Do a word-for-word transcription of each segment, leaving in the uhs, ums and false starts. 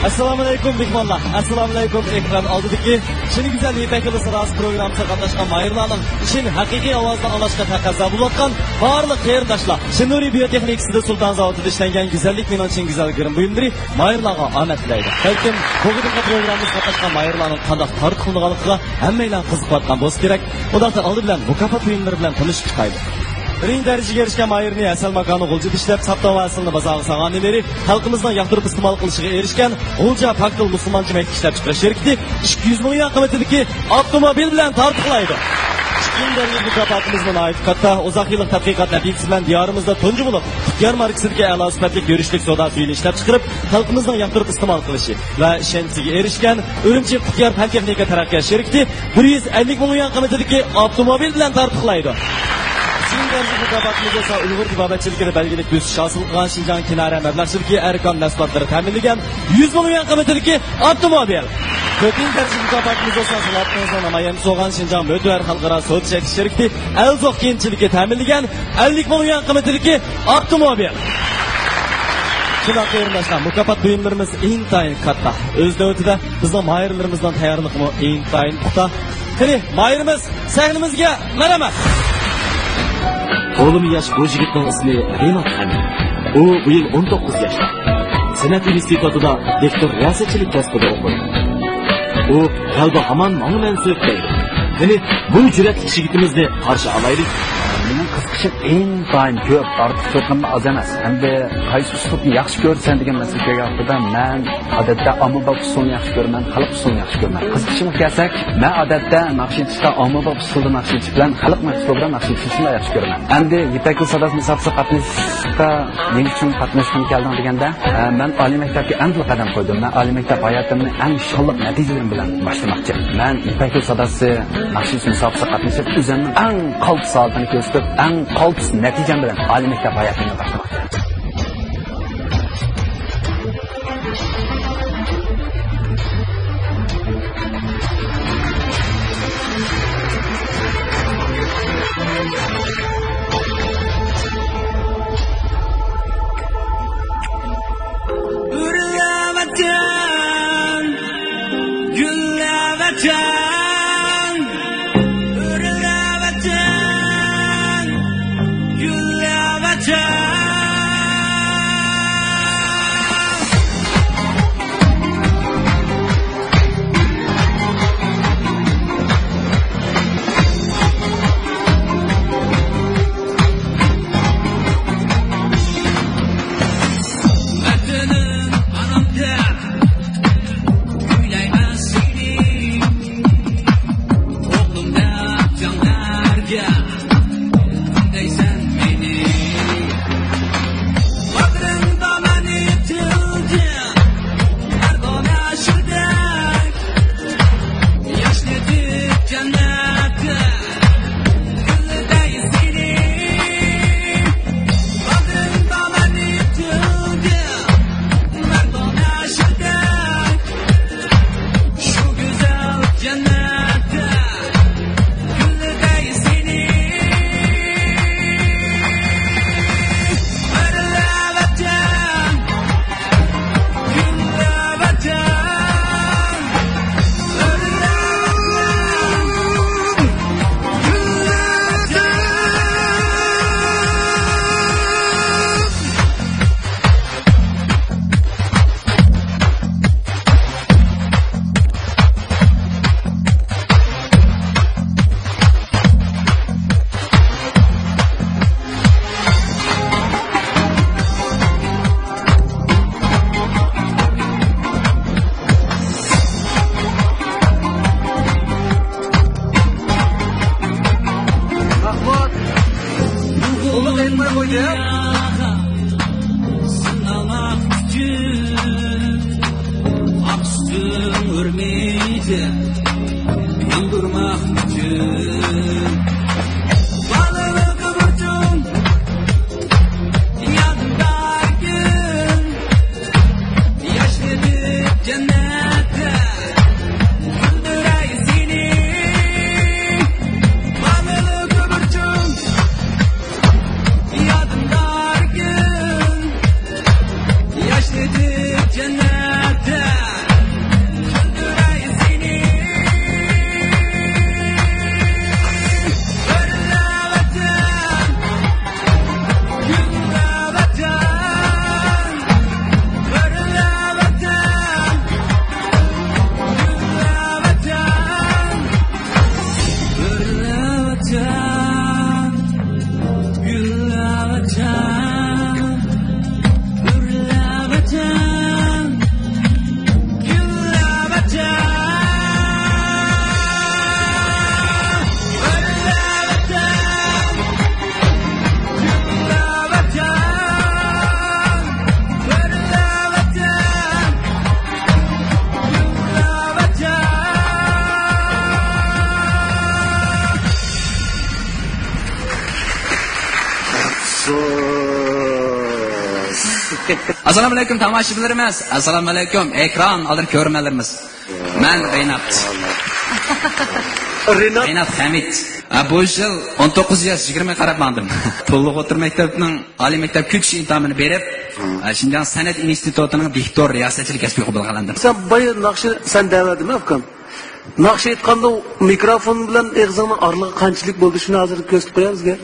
ئەسسالامۇئەلەيكۇم، مېھمانلار. ئەسسالامۇئەلەيكۇم، ئېكران ئالدىدىكى چىن گۈزەل يىپەك يولى ساداسى پروگراممىسىغا قاتناشقان ماھىرلارنىڭ چىن ھەقىقىي ئاۋازىنى ئاڭلاشقا تەقەززا بولۇۋاتقان بارلىق قېرىنداشلار. شىنۇرى بىيو تېخنىكىسىدا سۇلتان زاۋۇتىدا ئىشلەنگەن گۈزەللىك مېنىڭ چىن گۈزەل گىرىم بۇيۇملىرى ماھىرلارغا ئامەت تىلەيدۇ. بەلكىم بۇ قېتىمقى پروگراممىمىزغا قاتناشقان ماھىرلارنىڭ قانداق تارتقۇلىنىدىغانلىقىغا ھەممەيلەن قىزىقىۋاتقان بولسا كېرەك. ئۇنداقتا ئالدى بىلەن مۇكاپات بۇيۇملىرى بىلەن تونۇشۇپ چىقايلى. بىرىنچى دەرىجىگە ئېرىشكەن ماھىرنى ھەسەل ماكانى غۇلجىدا ئىشلەپ، ساپتا ۋە ھەسىلنى بازارغا سالغاندىن بېرى خەلقىمىزنىڭ ياقتۇرۇپ ئىستېمال قىلىشىغا ئېرىشكەن غۇلجا پاكتىل مۇسۇلمانچە مەكتىپ ئىشلەپچىقىرىش شىركىتى ئىككى يۈز مىڭ يۈەن قىممىتىدىكى ئاپتوموبىل بىلەن تارتۇقلايدۇ. ئىككىنچى دەرىجىلىك مۇكاپاتىمىزمۇ ناھايىتى كاتتا. ئۇزاق يىللىق تەتقىقات نەتىجىسى بىلەن دىيارىمىزدا تۇنجى بولۇپ قۇتيار ماركىسىدىكى ئەلا سۈپەتلىك يۈرۈشلۈك سودا سۈيىنى ئىشلەپچىقىرىپ، خەلقىمىزنىڭ ياقتۇرۇپ ئىستېمال قىلىشى ۋە ئىشەنچىسىگە ئېرىشكەن ئۈرۈمچى قۇتيار پەن تېخنىكا تەرەققىيات شىركىتى بىر يۈز ئەللىك مىڭ يۈەن قىممىتىدىكى ئاپتوموبىل بىلەن تارتۇقلايدۇ. ئۈچىنچى دەرىجىلىك مۇكاپاتىمىز بولسا ئۇيغۇر تېبابەت چىلىكىدە بەلگىلىك بۆسۈش ھاسىل قىلغان شىنجاڭ كىنارە مەبلەغچىلىكى ئەركان مەھسۇلاتلىرى تەمىنلىگەن يۈز مىڭ يۈەن قىممىتىدىكى ئاپتوموبىل. تۆتىنچى دەرىجىلىك مۇكاپاتىمىز بولسا زاۋۇتىمىزنىڭ نامايەندىسى بولغان شىنجاڭ مۆتىۋەر خەلقئارا سودا چەكلىك شىركىتى ئەلزوق كىيىمچىلىكى تەمىنلىگەن ئەللىك مىڭ يۈەن قىممىتىدىكى ئاپتوموبىل. شۇنداق قېرىنداشلار، مۇكاپات بۇيۇملىرىمىز ئىنتايىن كاتتا. ئۆز نۆۋىتىدە بىزنىڭ ماھىرلىرىمىزنىڭ تەييارلىقىمۇ ئىنتايىن پۇختا. قېنى، ماھىرىمىز سەھنىمىزگە مەرھەمەت. تولىمۇ ياش بۇ يىگىتنىڭ ئىسمى رىنات خانىم. ئۇ بۇ يىل ئون توققۇز ياشتا. سەنئەت ئىنستىتۇتىدا دوكتور رىياسەتچىلىك كەسپىدە ئوقۇيدۇ. ئۇ غەلىبە ھامان ماڭا مەنسۇپ دەيدۇ. قېنى، بۇ جۈرئەتلىك يىگىتىمىزنى قارشى ئالايلى. مېنىڭ قىزىقىشىم ئىنتايىن كۆپ، ئارتۇقچىلىقىم ئاز ئەمەس. ئەمدى قايسى ئۇسلۇبنى ياخشى كۆرىسەن دېگەن مەسىلىگە كەلگەن ۋاقتىدا، مەن ئادەتتە ئاممىباب ئۇسسۇلنى ياخشى كۆرىمەن، خەلق ئۇسسۇلنى ياخشى كۆرىمەن. قىزىقىشىمغا كەلسەك، مەن ئادەتتە ناخشا ئېيتىشتا ئاممىباب ئۇسسۇلدا ناخشا ئېيتىش بىلەن خەلق ئۇسسۇلى بىلەن ناخشا ئېيتىشنى شۇنداق ياخشى كۆرىمەن. ئەمدى يىپەك يولى ساداسى مۇسابىقىسىگە قاتنىشىشقا نېمە ئۈچۈن قاتناشقۇم كەلدىڭ دېگەندە، ئە، مەن ئالىي مەكتەپكە ئەمدىلا قەدەم قويدۇم. مەن ئالىي مەكتەپ ھاياتىمنى ئەڭ شانلىق نەتىجىلىرىم بىلەن باشلىماقچى. مەن يىپەك يولى ساداسى ناخشا ئېيتىش مۇسابىقىسىگە قاتنىشىپ، ئۆزۈمنىڭ ئەڭ قالتىس ھالىتىنى كۆرسىتىپ، ئەڭ قالتىس نەتىجەم بىلەن ئالىي مەكتەپ ھاياتىمنى باشلىماقچى. ئۆرلەۋاتىمەن، گۈللەۋاتىمەن، ئۆرلەۋاتىمەن، گۈللەۋاتىمەن. ۋەتىنىم ئانام دەپ كۈيلەيمەن سېنى، ئوغلۇم دەپ جاڭلارغا ئۈندەيسەن مېنى. باغرىڭدا مەن ئېتىلدىم مەردانە شىردەك، ياشنىتىپ جەننەتتە گۈللىدەي سېنى. باغرىڭدا مەن ئېتىلدىم مەردانە شىردەك، شۇ گۈزەل جەننەتتە گۈللىدەي سېنى. ئۆرلەۋاتىمەن، گۈللەۋاتىمەن، ئۆرلەۋاتىمەن، گۈللەۋاتىمەن. مەھمۇد، ئۇلۇغ ئېيتماي قويدى. سىنىماق ئۈچۈن ئاقسۇدىن ئۈرمىدى، يۇلدۇرماق ئۈچۈن بالىلىق بۇرچۇم، يادىمدار كۈن، ياشنىتىپ جەننەتتە گۈلدۈرەي سېنى. بالىلىق بۇرچۇم، يادىمدار كۈن، ياشنىتىپ جەننەتتە ئاسسالامۇئەلەيكۇم، تاماشىبىنلىرىمىز. ئاسسالامۇئەلەيكۇم، ئېكران ئالدىدىكى كۆرۈرمەنلىرىمىز. مەن رىنات. رىنات. رىنات خەمىت. ھە، بۇ يىل ئون توققۇز ياش، يىگىرمە قاراپ ماڭدىم. پۇللۇق ئوتتۇرا مەكتەپنىڭ ئالىي مەكتەپ كۆچۈش ئىمتىھانىنى بېرىپ، ھە، شىنجاڭ سەنئەت ئىنستىتۇتىنىڭ دىكتور رىياسەتچىلىك كەسپىگە قوبۇل قىلىندىم. سەن بايا ناخشا، سەن دەۋەردىمۇ ئۇكام؟ ناخشا ئېيتقاندا مىكروفون بىلەن ئېغىزىڭنىڭ ئارىلىقى قانچىلىك بولدى، شۇنى ھازىر كۆرسىتىپ قوياڭ بىزگە.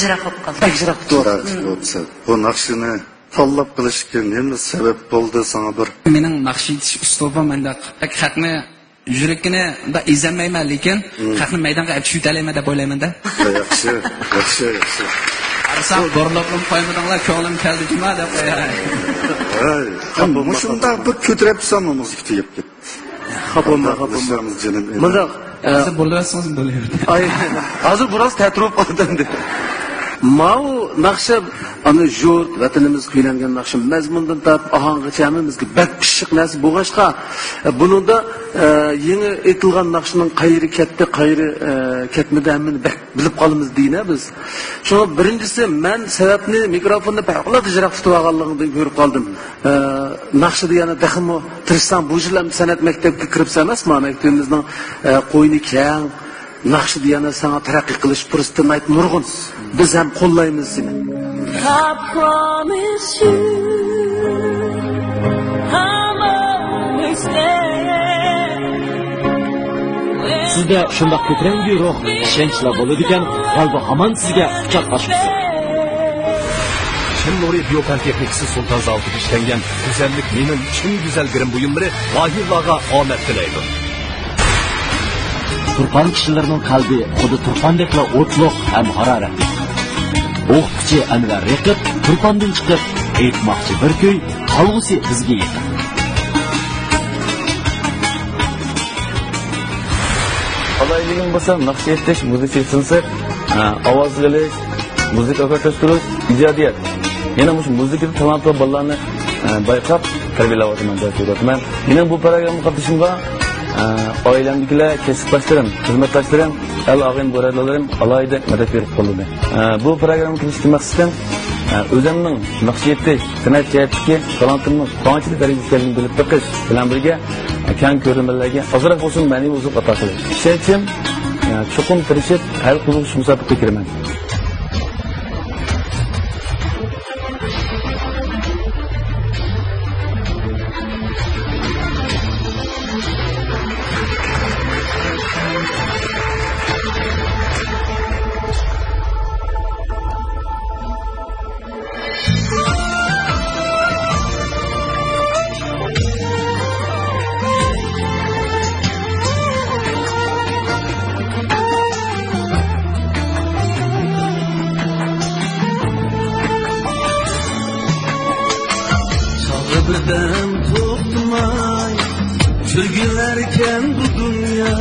يىراق بولۇپ قالدى. بەك يىراق بولۇپ قالدى. بۇ ناخشىنى تاللاپ قىلىشقا نېمە سەۋەب بولدى ساڭا بىر؟ مېنىڭ ناخشا ئېيتىش ئۇسلۇبىم مۇنداق، بەك خەقنى يۈرىكىنى مۇنداق ئېزەلمەيمەن، لېكىن، مم، خەقنى مەيدانغا ئەپ چۈشۈرتەلەيمەن دەپ ئويلايمەن-دە. ياخشى، ياخشى، ياخشى. قارىسام، بۇرۇلۇپمۇ قويمىدىڭلار، كۆڭلۈم كەلدى جۇما دەپ قوياي. ھەي، مۇشۇنداق بىر كۆتۈرۈپ تۇرسام مۇزىكا تۈگەپ كېتىپتۇ. خاپا بولما، خاپا بولما. جېنىم ئىنىم. مۇنداق، ئە، ھازىر بولۇۋەرسىڭىز بولۇۋەردى. ئاي، ھازىر بىراز تەتۈر بولۇپ قالدى ئەمدى. ماۋۇ ناخشا، ئانا يۇرت، ۋەتىنىمىزگە كۈيلەنگەن ناخشا، مەزمۇندىن تارتىپ ئاھاڭغىچە ھەممىمىزگە بەك پىششىق نەرسە بولغاچقا، ئە، بۇنىڭدا، ئە، يېڭى ئېيتىلغان ناخشىنىڭ قەيىرى كەتتى، قەيىرى، ئە، كەتمىدى، ھەممىنى بەك بىلىپ قالىمىز دېگىنە بىز. شۇڭا بىرىنچىسى، مەن سەۋەبنى مىكروفوننى پەۋقۇلئاددە يىراق تۇتۇۋالغانلىقىڭدىن كۆرۈپ قالدىم. ئە، ناخشىدا يەنە تېخىمۇ تىرىشساڭ، بۇ يىل ھەم سەنئەت مەكتەپكە كىرىپسەن ئەمەسمۇ؟ مەكتىپىمىزنىڭ، ئە، قوينى كەڭ، ناخشىدا يەنە ساڭا تەرەققىي قىلىش پۇرسىتى ناھايىتى نۇرغۇن. بىز ھەم قوللايمىز سېنى. I promise you, I always stay. سىزدە شۇنداق كۆتۈرەڭگۈ روھ، ئىشەنچلا بولىدىكەن، غەلىبە ھامان سىزگە قۇچاق ئاچقۇسى. چىن نۇرى بىيوكان تېخنىكىسى سۇلتان زاۋۇتىدا ئىشلەنگەن گۈزەللىك مېنىڭ ئۈچۈن گۈزەل گىرىم بۇيۇملىرى ماھىرلارغا ئامەت تىلەيدۇ. تۇرپان كىشىلىرىنىڭ قەلبى خۇددى تۇرپاندەكلا ئوتلۇق ھەم ھارارەتلىك. ئوقۇتقۇچى ئەنۋەر رېقىپ تۇرپاندىن چىقىپ، ئېيتماقچى بىر كۈي، قالغۇسى بىزگە يېقىن. ئالاھىدىلىكىم بولسا ناخشا ئېيتىش، مۇزىكا سىنىسى، ئاۋاز ئېلىش، مۇزىكا ئوركېستىرلىشىش، ئىجادىيەت. يەنە مۇشۇ مۇزىكىدا تالانتلىق بالىلارنى، ئە، بايقاپ تەربىيەلەۋاتىمەن، جاي سېلىۋاتىمەن. مېنىڭ بۇ پروگراممىغا قاتنىشىشىمغا، ئە، ئائىلەمدىكىلەر، كەسىپداشلىرىم، خىزمەتداشلىرىم، ئەل-ئاغىنە بۇرادەرلىرىم ئالاھىدە مەدەت بېرىپ قوللىدى. ئە، بۇ پروگراممىغا كىرىشتىكى مەقسىتىم، ئە، ئۆزۈمنىڭ ناخشا ئېيتىش، سەنئەت جەھەتتىكى تالانتىمنىڭ قانچىلىك دەرىجىدە ئىكەنلىكىنى بىلىپ بېقىش بىلەن بىرگە، ئە، كەڭ كۆرۈرمەنلەرگە ئازراق بولسىمۇ مەنىۋى ئوزۇق ئاتا قىلىش. ئىشەنچىم، ئە، چوقۇم تىرىشىپ، ھەل قىلغۇچ مۇسابىقىگە كىرىمەن. چاغ بىردەم توختىماي، چۈرگۈلەركەن بۇ دۇنيا،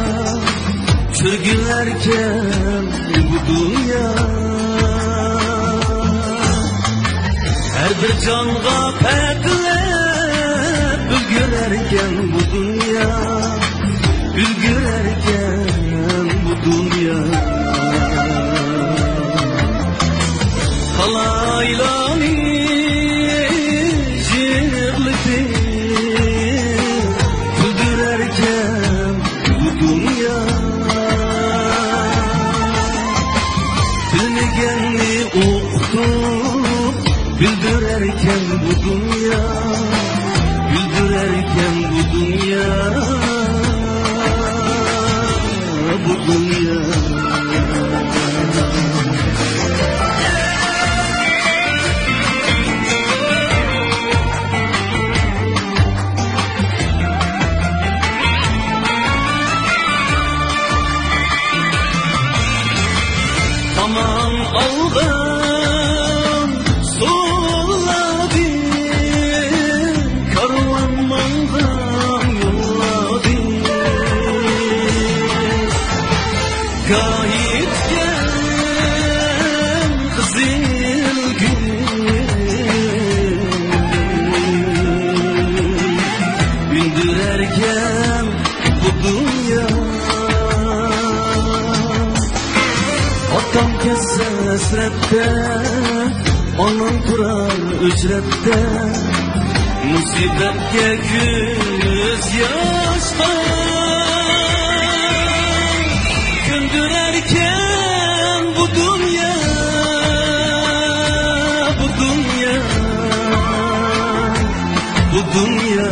چۈرگۈلەركەن بۇ دۇنيا. ھەر بىر جانغا پەتىلەپ ئۈلگۈرەركەن بۇ دۇنيا، ئۈلگۈرەركەن بۇ دۇنيا. تالايلارنى يىغلىتىپ كۈلدۈرەركەن بۇ دۇنيا. بىلمىگەننى ئوقۇتۇپ، گۈلدۈرەركەن بۇ دۇنيا، گۈلدۈرەركەن بۇ دۇنيا، بۇ دۇنيا. ئامان ئالغان سوللاردىن، كارۋان ماڭغان يوللاردىن، گاھى ئۆتكەن قىزىل گۈل، گۈلدۈرەركەن بۇ دۇنيا. ئاتام كەتسە ھەسرەتتە، ئاناڭ تۇرار ئۆچرەتتە، مۇسىبەتكە كۆز ياشقا كۆندۈرەركەن بۇ دۇنيا، بۇ دۇنيا، بۇ دۇنيا،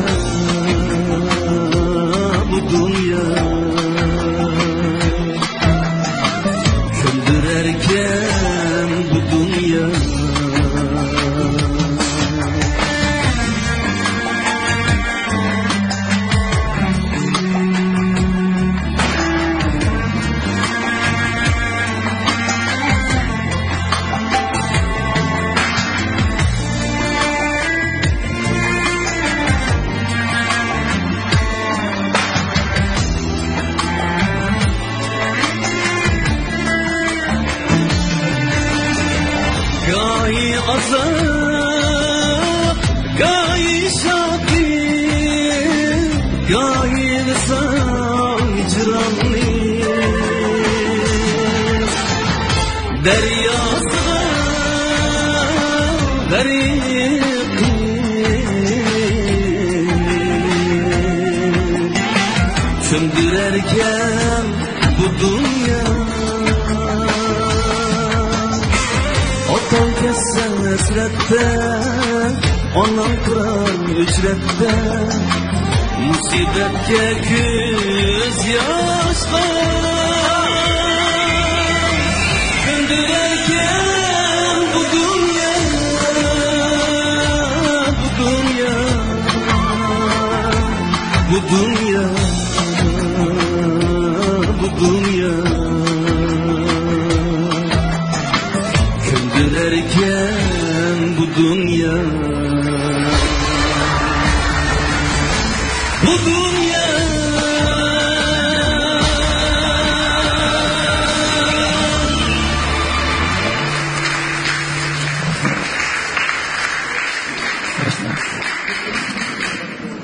بۇ دۇنيا. كۈلدۈرەركەن بۇ دۇنيا. گاھى ئازاب، گاھى شادلىق، گاھى ۋىسال ھىجرانلىق. دەرياسىغا غەرق چۆمدۈرەركەن بۇ دۇنيا. ئاتاڭ كەتسە ھەسرەتتە، ئاناڭ تۇرار ئۆچرەتتە، مۇسىبەتكە كۆز ياشقا كۆندۈرەركەن بۇ دۇنيا، بۇ دۇنيا، بۇ دۇنيا، بۇ دۇنيا. كۈلدۈرەركەن بۇ دۇنيا، بۇ دۇنيا.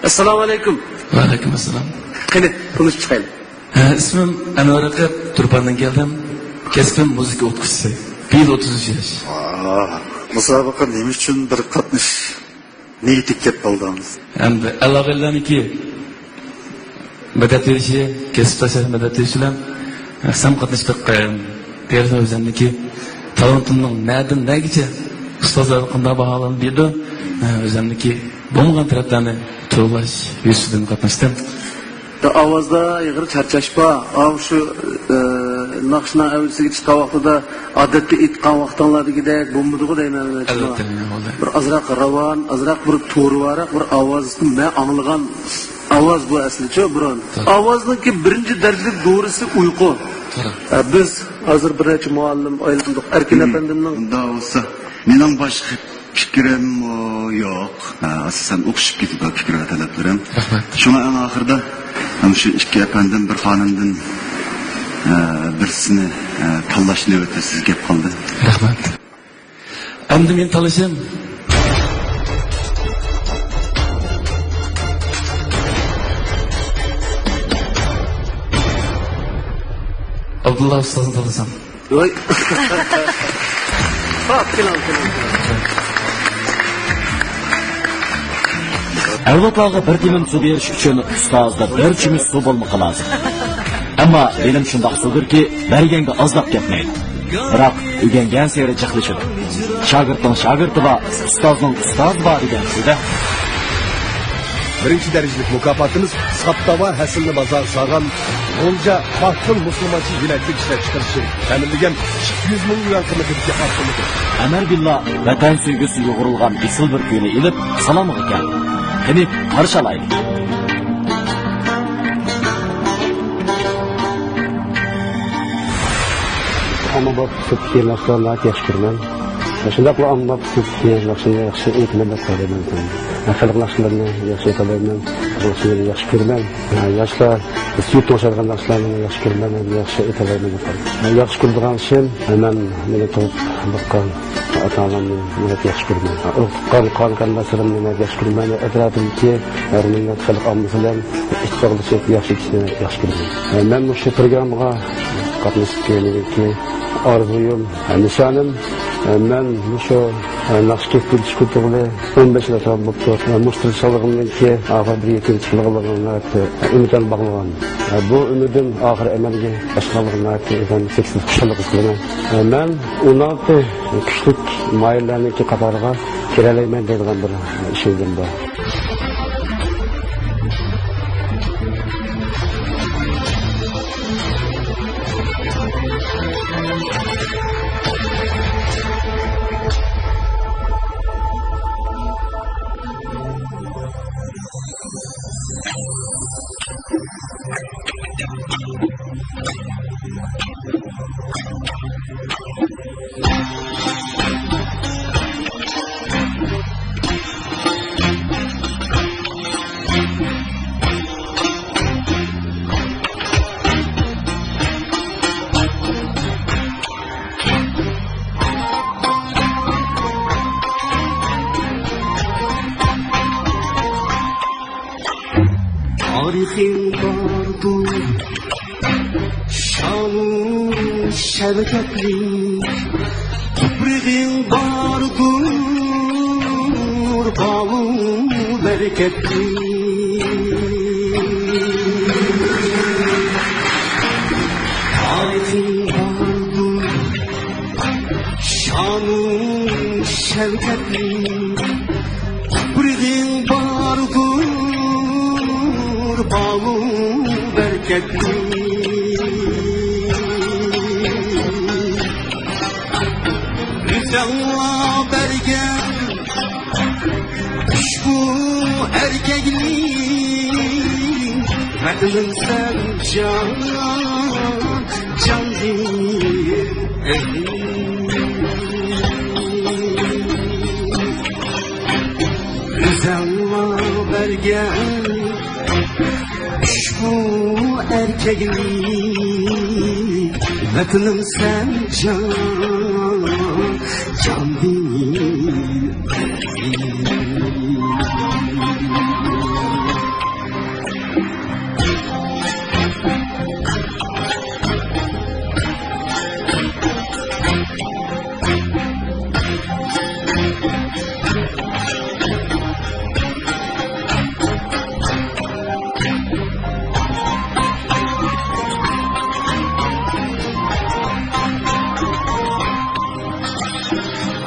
ئەسسالامۇ ئەلەيكۇم. ۋەئەلەيكۇم ئەسسالام. قېنى، تونۇشۇپ چىقايلى. ھە، ئىسمىم ئەنۋەر رەقىب، تۇرپاندىن كەلدىم. كەسپىم مۇزىكا ئوقۇتقۇچىسى. بىيىل ئوتتۇز ئۈچ ياش. ۋاھ، مۇسابىقە نېمە ئۈچۈن بىر قاتنىشىش نىيىتىگە كەپ قالدىڭىز؟ ئەمدى ئاغىنىلەرنىڭكى مەدەت بېرىشى، كەسىپداشلار مەدەت بېرىشى بىلەن رەسسام قاتنىشىپ بېقىم. بۇ يەردە ئۆزۈمنىڭكى تالانتىمنىڭ نەدىن نەگىچە ئۇستازلار قانداق باھالارنى بېرىدۇ، ئۆزۈمنىڭكى بولمىغان تەرەپلەرنى تولۇقلاش يۈزىسىدىن قاتناشتىم. ئاۋازدا ئېغىر چارچاش بار. ئاۋۇ شۇ، ئە، ناخشىنىڭ ئەۋزىسىگە چىققان ۋاقتىدا ئادەتتە ئېيتقان ۋاقتىڭلاردىكىدەك بولمىدىغۇ دەيمەن مەن. ئەلۋەتتە، نېمە بولدى؟ بىر ئازراق راۋان، ئازراق بىر تورىۋاراق بىر ئاۋاز، مەن ئاڭلىغان ئاۋاز بۇ ئەسلىچۇ بۇرۇن. توغرا. ئاۋازنىڭكى بىرىنچى دەرىجىلىك دورىسى ئۇيقۇ. توغرا. ئە، بىز ھازىر بىر نەچچە مۇئەللىم ئايلاندۇق. ئەركىن ئەپەندىمنىڭ مۇنداق بولسا، مېنىڭ باشقا پىكرىممۇ يوق. ھە، ئاساسەن ئوخشىشىپ كېتىدۇ پىكىر ۋە تەلەپلىرىم. رەھمەت. شۇڭا ئەڭ ئاخىرىدا ھەم شۇ ئىككى ئەپەندىم بىر خانىمدىن، ھە، بىرسىنى، ھە، تاللاش نۆۋىتى سىزگە كەپ قالدى. رەھمەت. ئەمدى مېنى تاللىشىم. ئابدۇللا ئۇستازنى تاللىسام. ۋاي. ھاپ، كېلىڭ، كېلىڭ، كېلىڭ. ئەۋلادلارغا بىر تېمىم سۇ بېرىش ئۈچۈن ئۇستازدا بىر چۆمۈچ سۇ بولمىقى لازىم. ئەمما بىلىم شۇنداق سۇدۇركى، بەرگەنگە ئازلاپ كەتمەيدۇ. بىراق ئۆگەنگەنسېرى جىقلىشىدۇ. شاگىرتنىڭ شاگىرتى بار، ئۇستازنىڭ ئۇستازى بار دېگەن شۇ-دە. بىرىنچى دەرىجىلىك مۇكاپاتىمىز ساپ تاۋار ھەسىلنى بازارغا سالغان غۇلجا پاكتىن مۇسۇلمانچە يېمەكلىك ئىشلەپچىقىرىشى تەمىنلىگەن ئىككى يۈز مىڭ يۈەن قىممىتىدىكى ئاپتوموبىل. ئەمەر بىللا ۋەتەن سۆيگۈسى يۇغۇرۇلغان ئېسىل بىر كۈينى ئېلىپ سالامغا كەلدى. قېنى، قارشى ئالايلى. ئامما بولۇپ كۆپلىگەن ناخشىلارنى ناھايىتى ياخشى كۆرىمەن. شۇنداقلا ئامما بولۇپ كۆپلىگەن ناخشىنى ياخشى ئېيتىمەن دەپ ئويلايمەن. خەلق ناخشىلىرىنى ياخشى ئېيتالايمەن. خەلق ناخشىلىرىنى ياخشى كۆرىمەن. ياشلار سۈيۈپ توشالغان ناخشىلارنى ياخشى كۆرىمەن، ياخشى ئېيتالايمەن دەپ. ياخشى كۆرىدىغان ئىشىم، مەن مېنى تۇغۇپ باققان ئاتا-ئانامنى ناھايىتى ياخشى كۆرىمەن. ئۇرۇق-تۇغقان، قان-قېرىنداشلىرىمنى ناھايىتى ياخشى كۆرىمەن. ئەتراپىمدىكى ھەر مىللەت خەلق ئاممىسى بىلەن ئىتتىپاقلىشىپ ياخشى كىشىنى ياخشى كۆرىمەن. مەن مۇشۇ پروگراممىغا قاتنىشىپ كەلگەنلىكى ئارزۇيۇم، نىشانىم مەن مۇشۇ ناخشا كەسپىگە چىقىپ كەتكىلى ئون بەش يىل ئاشقان بوپتۇ. مۇشۇ تىرىشچانلىقىمنىڭكى ئاخىرى بىر يېتىنچى قىلغانلىقىمغا ئۈمىدىمنى باغلىغان. بۇ ئۈمىدىم ئاخىرى ئەمەلگە ئاشقانلىقىغا ئىنتايىن چەكسىز خۇشاللىق ھېس قىلىمەن. مەن ئون ئالتە كۈچلۈك ماھىرلارنىڭكى قاتارىغا كىرەلەيمەن دەيدىغان بىر ئىشەنچىم بار. تارىخىڭ باردۇر شانۇ شەۋكەتلىك، تۇپرىقىڭ باردۇر باۋۇ بەرىكەتلىك. تارىخىڭ باردۇر شانۇ شەۋكەتلىك، تۇپرىقىڭ باردۇر باۋۇ بەرىكەتلىك. ئۆزۈڭلا بەرگەن ئۇشبۇ ئەركەكلىك، ۋەتىنىم سەن جان، جاندىن ئەزىز. ئۆزۈڭلا بەرگەن ئۇشبۇ ئەركەكلىك، ۋەتىنىم سەن جان، جاندىن ئەزىز.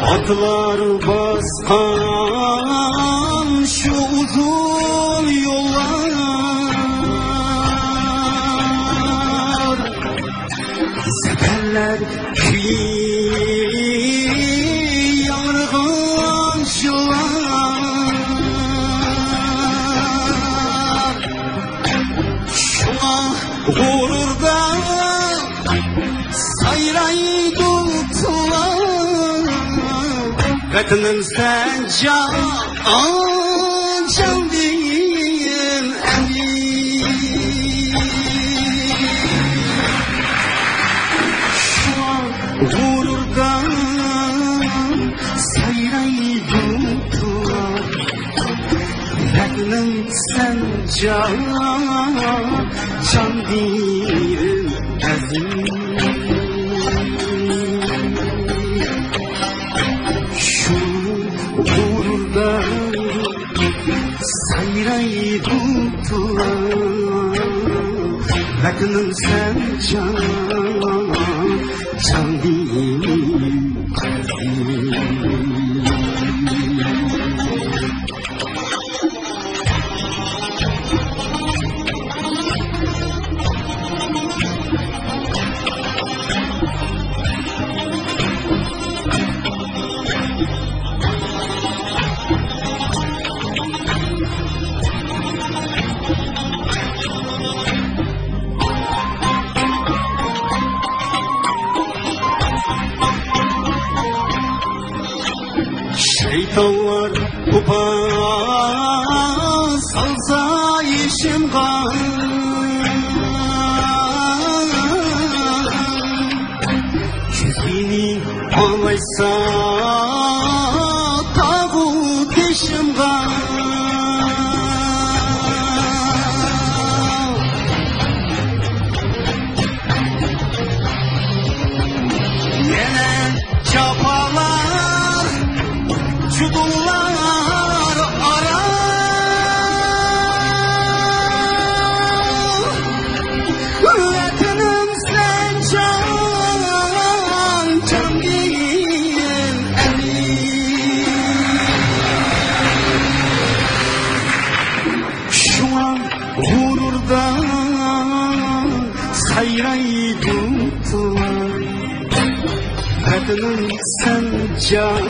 ئاتلار باسقان شۇ ئۇزۇن يوللار، زەپەرلەر كۈيى ياڭرىغان يوللار. شۇڭا غۇرۇردا سايرايدۇ تۇلار، ۋەتىنىم سەن جان، جاندىن ئەزىز. شۇڭا غۇرۇردا سايرايدۇ تۇلار، ۋەتىنىم سەن جان، جاندىن ئەزىز. شۇ غۇرۇردا سايرايدۇ تۇلار، ۋەتىنىم سەن جان، جاندىن ئەزىز. شەيتانلار توپا سالسا ئېشىمغا، كۆزىنى ئالايسا تاغۇ تېشىمغا. يەنە جاپالار سەن جان،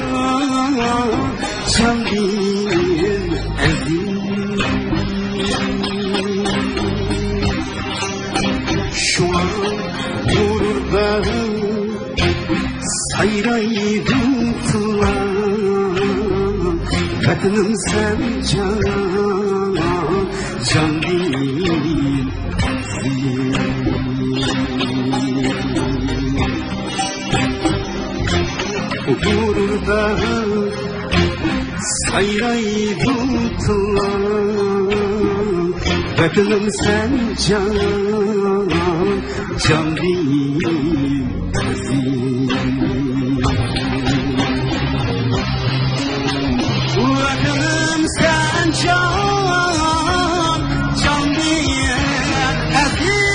جاندىن ئەزىز. شۇڭا غۇرۇردا سايرايدۇ تىللار، ۋەتىنىم سەن جان، جاندىن ئەزىز. غۇرۇردا سايرايدۇ تىللار، ۋەتىنىم سەن جان، جاندىن ئەزىز. ۋەتىنىم سەن جان، جاندىن ئەزىز.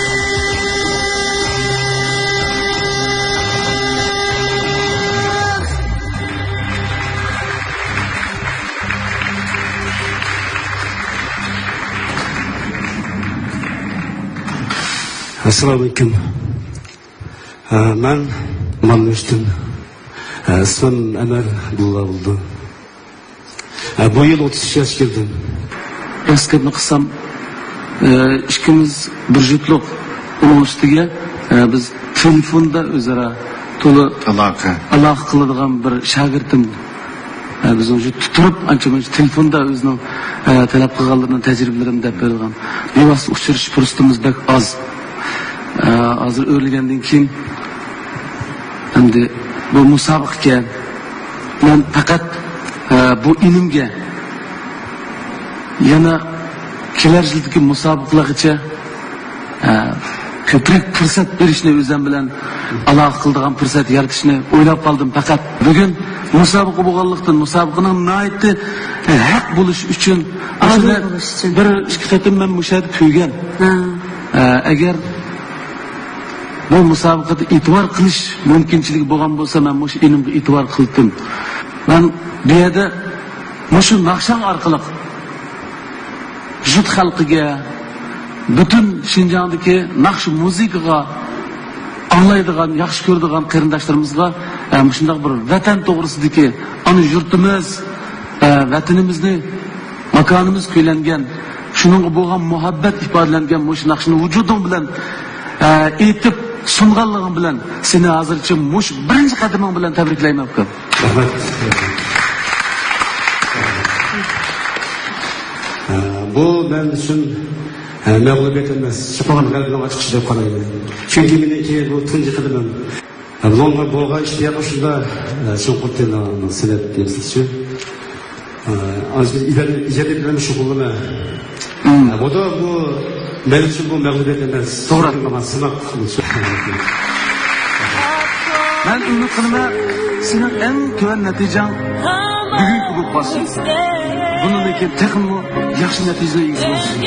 ئەسسالامۇئەلەيكۇم. ئە، مەن ماننۇشتىن. ئە، ئىسمىم ئەمەر ئابدۇللا بولىدۇ. ئە، بۇ يىل ئوتتۇز ئۈچ ياشقا كىردىم. راست گەپنى قىلسام، ئە، ئىككىمىز بىر جۈتلۇق. ئۇنىڭ ئۈستىگە، ئە، بىز تېلېفوندا ئۆزئارا تولا ئالاقە. ئالاقە قىلىدىغان بىر شاگىرتىم. ئە، بىز ئۇنى تۇتۇپ، ئانچە-مۇنچە تېلېفوندا ئۆزىنىڭ، ئە، تەلەپ قىلغانلىرىنىڭ تەجرىبىلىرىنى دەپ بېرىدىغان. بىۋاسىتە ئۇچرىشىش پۇرسىتىمىز بەك ئاز. ئە، ھازىر ئۆرلىگەندىن كېيىن، ئەمدى بۇ مۇسابىقىكەن. مەن پەقەت، ئە، بۇ ئىنىمگە يەنە كېلەر يىلدىكى مۇسابىقىلەرگىچە، ئە، كۆپرەك پۇرسەت بېرىشنى، ئۆزۈم بىلەن ئالاقە قىلىدىغان پۇرسەت يارىتىشنى ئويلاپ قالدىم. پەقەت بۈگۈن مۇسابىقە بولغانلىقتىن، مۇسابىقىنىڭ ناھايىتى، ئە، ھەق بولۇشى ئۈچۈن، ئادىل ئاشۇنى بولۇش ئۈچۈن. بىر ئىككى قېتىم مەن مۇشۇ يەردە كۆرگەن. ھە. ئە، ئەگەر بۇ مۇسابىقىدە ئېتىبار قىلىش مۇمكىنچىلىكى بولغان بولسا، مەن مۇشۇ ئىنىمغا ئېتىبار قىلدىم. مەن بۇ يەردە مۇشۇ ناخشاڭ ئارقىلىق جۇت خەلقىگە، پۈتۈن شىنجاڭدىكى ناخشا مۇزىكىغا ئاڭلايدىغان، ياخشى كۆرىدىغان قېرىنداشلىرىمىزغا، ئە، مۇشۇنداق بىر ۋەتەن توغرىسىدىكى، ئانا يۇرتىمىز، ئە، ۋەتىنىمىزنى، ماكانىمىز كۈيلەنگەن، شۇنىڭغا بولغان مۇھەببەت ئىپادىلەنگەن مۇشۇ ناخشىنى ۋۇجۇدۇڭ بىلەن، ئە، ئېيتىپ سۇنغانلىقىڭ بىلەن سېنى ھازىرچە مۇشۇ بىرىنچى قەدىمىڭ بىلەن تەبرىكلەيمەن، ئۇكام. رەھمەت. ئە، بۇ مەن ئۈچۈن، ئە، مەغلۇبىيەت ئەمەس، چوقۇم غەلىبىنىڭ ئاچقۇچى دەپ قارايمەن. چۈنكى مېنىڭكى بۇ تۇنجى قەدىمىم. بۇنىڭغا بولغان ئىشتىياق شۇنداق، ئە، چوڭقۇر تېمىغا سېلىپ دېيىمىزچۇ. ئە، ئاز بىر ئىجادىيەت بىلەن شۇغۇللىنىمەن. مم. ئە، بۇدا بۇ مەن ئۈچۈن بۇ مەغلۇبىيەت ئەمەس. توغرا. ماڭا سىناق. مەن ئۈمىد قىلىمەن، سېنىڭ ئەڭ تۆۋەن نەتىجەڭ بۈگۈنكى بولۇپ قالسۇن. بۇنىڭدىن كېيىن تېخىمۇ ياخشى نەتىجىلەرگە ئىگە بولسۇن.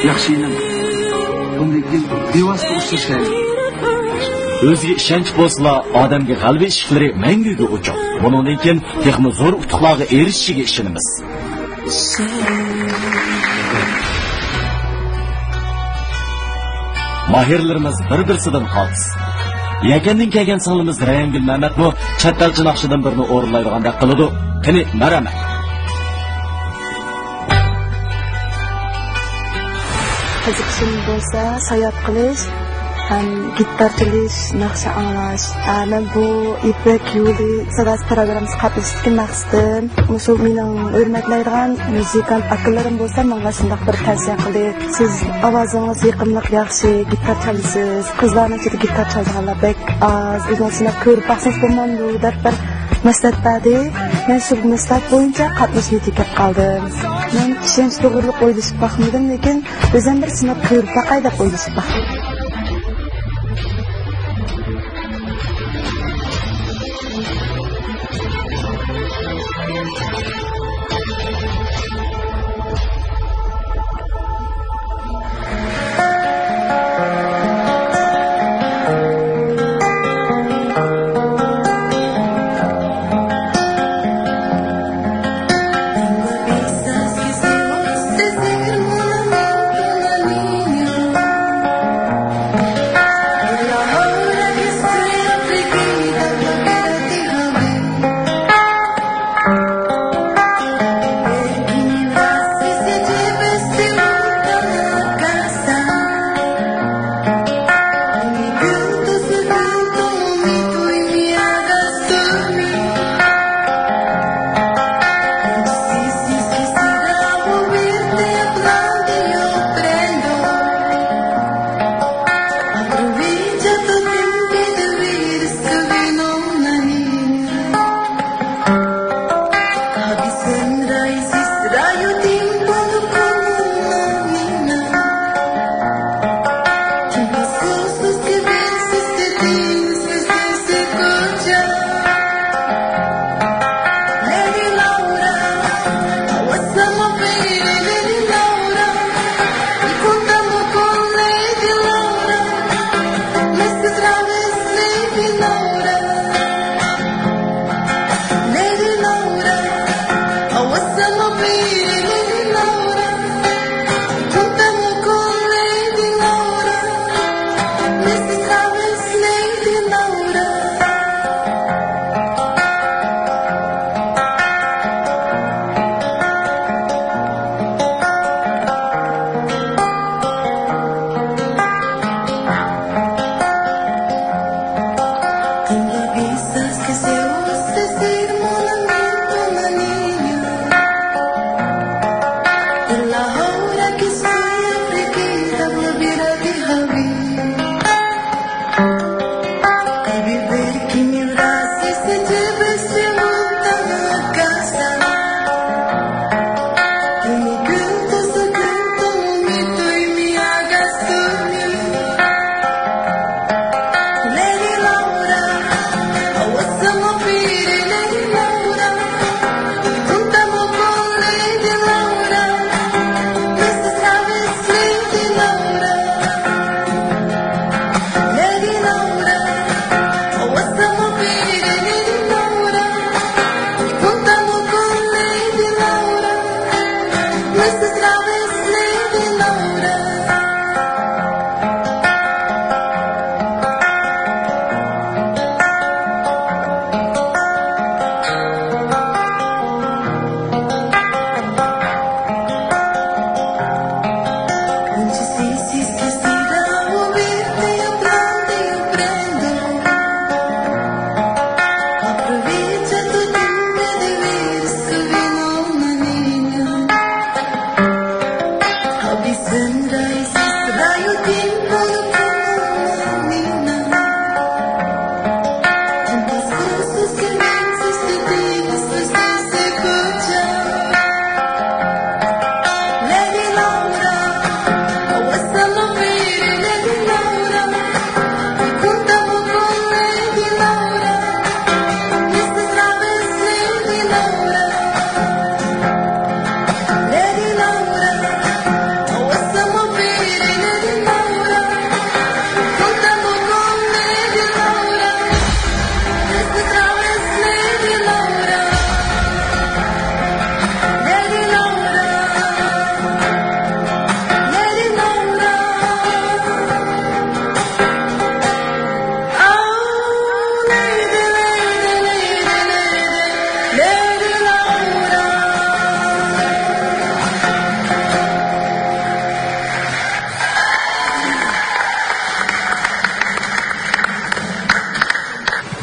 ياخشى ئىنىم. بۇندىن كېيىن بىۋاسىتە ئۇچرىشايلى. ئۆزىگە ئىشەنچ بولسىلا، ئادەمگە غەلىبە ئىشىكلىرى مەڭگۈگە ئوچۇق. بۇنىڭدىن كېيىن تېخىمۇ زور ئۇتۇقلارغا ئېرىشىشىگە ئىشىنىمىز. ماھىرلىرىمىز بىر-بىرسىدىن قالتىس. يەكەندىن كەلگەن سىڭلىمىز رەيھانگۈل مەمەتمۇ چەت ئەلچە ناخشىدىن بىرنى ئورۇنلايدىغاندەك قىلىدۇ. قېنى، مەرھەمەت. قىزىقىشىم بولسا ساياھەت قىلىش ھەم گىتار چېلىش، ناخشا ئاڭلاش. ئە، مەن بۇ يىپەك يولى ساداسى پىروگراممىسىغا قاتنىشىشتىكى مەقسىتىم، مۇشۇ مېنىڭ ھۆرمەتلەيدىغان مۇزىكانت ئاكىلىرىم بولسا ماڭا شۇنداق بىر تەۋسىيە قىلدى. سىز ئاۋازىڭىز يېقىملىق، ياخشى گىتار چالىسىز. قىزلارنىڭ ئىچىدە گىتار چالىدىغانلار بەك ئاز. ئۆزىڭىز سىناپ كۆرۈپ باقسىڭىز بولمامدۇ دەپ بىر مەسلىھەت بەردى. مەن شۇ مەسلىھەت بويىچە قاتنىشىش نېسىپ قىلىپ قالدىم. مەن ئىشەنچ توغرىلىق ئويلىشىپ باقمىدىم، لېكىن ئۆزۈم بىر سىناپ كۆرۈپ باقاي دەپ ئويلىشىپ باقتىم.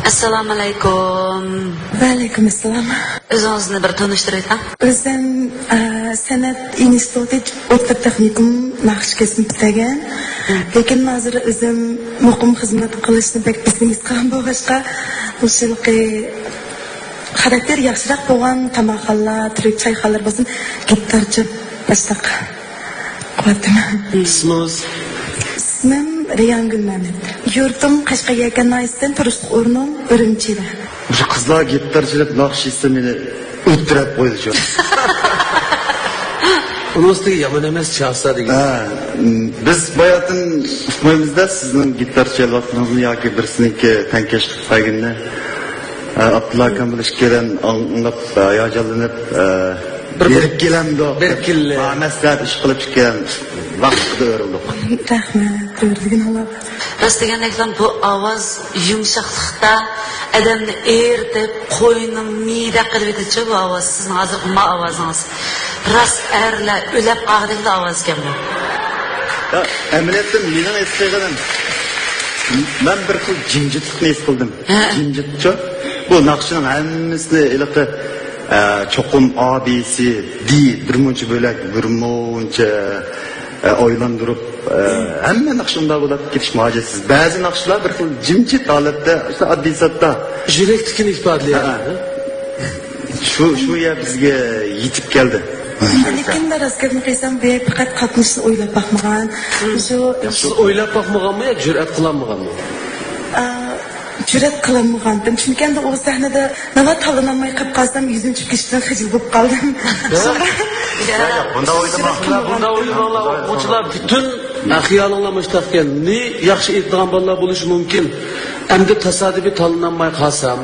ئەسسالامۇئەلەيكۇم. ۋەئەلەيكۇم ئەسسالام. ئۆزىڭىزنى بىر تونۇشتۇرۇۋېتىڭ. ئۆزۈم، ئە، سەنئەت ئىنستىتۇتى ئوتتۇرا تېخنىكوم ناخشا كەسپىنى پۈتتۈرگەن. لېكىن ھازىر ئۆزۈم مۇقىم خىزمەت قىلىشنى بەك بىزنى ھېس قىلغان بولغاچقا، مۇشۇ يىلقى خاراكتېرى ياخشىراق بولغان تاماقخانىلار، تۈرك چايخانىلىرى بولسۇن، گىتار چېلىپ باشلاق قىلىۋاتىمەن. ئىسمىڭىز؟ ئىسمىم رەيھان گۈلمەمەت. يۇرتۇم قەشقەر يەكەن ناھىيەسىدىن، تۇرۇشلۇق ئورنۇم ئۈرۈمچىدە. مۇشۇ قىزلار گىتار چېلىپ ناخشا ئېيتسا مېنى ئۆلتۈرۈپ قويىدۇ شۇ. ئۇنىڭ ئۈستىگە يامان ئەمەس، چالسا دېگەن. ھە، بىز باياتىن ئۇقمايمىز-دە، سىزنىڭ گىتار چېلىۋاتقىنىڭىزنى ياكى بىرسىنىڭكى تەڭكەش قىلىپ بەرگىنىنى. ئە، ئابدۇللا ئاكام بىلەن ئىككىيلەن ئاڭلاپ، ھاياجانلىنىپ، ئە، بىر بېرىپ كېلەمدۇق. بىر كېلە. مەسلىھەت ئىش قىلىپ ئىككىيلەن ۋاقىتقا ئۆرۈلدۇق. رەھمەت، ئۆرۈلگىن ئالا. راست دېگەندەكلا بۇ ئاۋاز يۇمشاقلىقتا ئادەمنى ئېرىتىپ، قوينىڭ مىيىدەك قىلىۋېتىدىچۇ بۇ ئاۋاز. سىزنىڭ ھازىرقى ما ئاۋازىڭىز. راست ئەرلەر ئۆلەپ قالغۇدەكلا ئاۋاز ئىكەن بۇ. يا، ئەمەلىيەتتە مېنىڭ ھېس قىلغىنىم، مەن بىر خىل جىمجىتلىقنى ھېس قىلدىم. ھە. جىمجىتچۇ؟ بۇ ناخشىنىڭ ھەممىسىنى ھېلىقى، ئە، چوقۇم ئا، بى، سى، دى، بىر مۇنچە بۆلەك، بىر مۇنچە، ئە، ئايلاندۇرۇپ، ئە، ھەممە ناخشا ئۇنداق بولۇپ كېتىشمۇ ھاجەتسىز. بەزى ناخشىلار بىر خىل جىمجىت ھالەتتە، شۇ ئاددىي زاتتا. يۈرەكتىكىنى ئىپادىلەيدۇ. ھە. شۇ، شۇ يەر بىزگە يېتىپ كەلدى. لېكىن، راست گەپنى قىلسام، بۇ پەقەت قاتنىشىشنى ئويلاپ باقمىغان. شۇ سىز ئويلاپ باقمىغانمۇ يا جۈرئەت قىلالمىغانمۇ؟ ئا، جۈرئەت قىلالمىغانتىم. چۈنكى ئەمدى ئۇ سەھنىدە ناۋا تاللىنالماي قېلىپ قالسام، يۈزۈم چۈشۈپ كېتىشتىن خىجىل بولۇپ قالدىم. ياق، ياق، بۇنداق ئويلىماڭ. بۇنداق ئويلىماڭلار، ئوقۇغۇچىلار پۈتۈن خىيالىڭلار مۇشۇنداق ئىكەن. نى ياخشى ئېيتىدىغان بالىلار بولۇشى مۇمكىن. ئەمدى تاسادىپىي تاللىنالماي قالسام،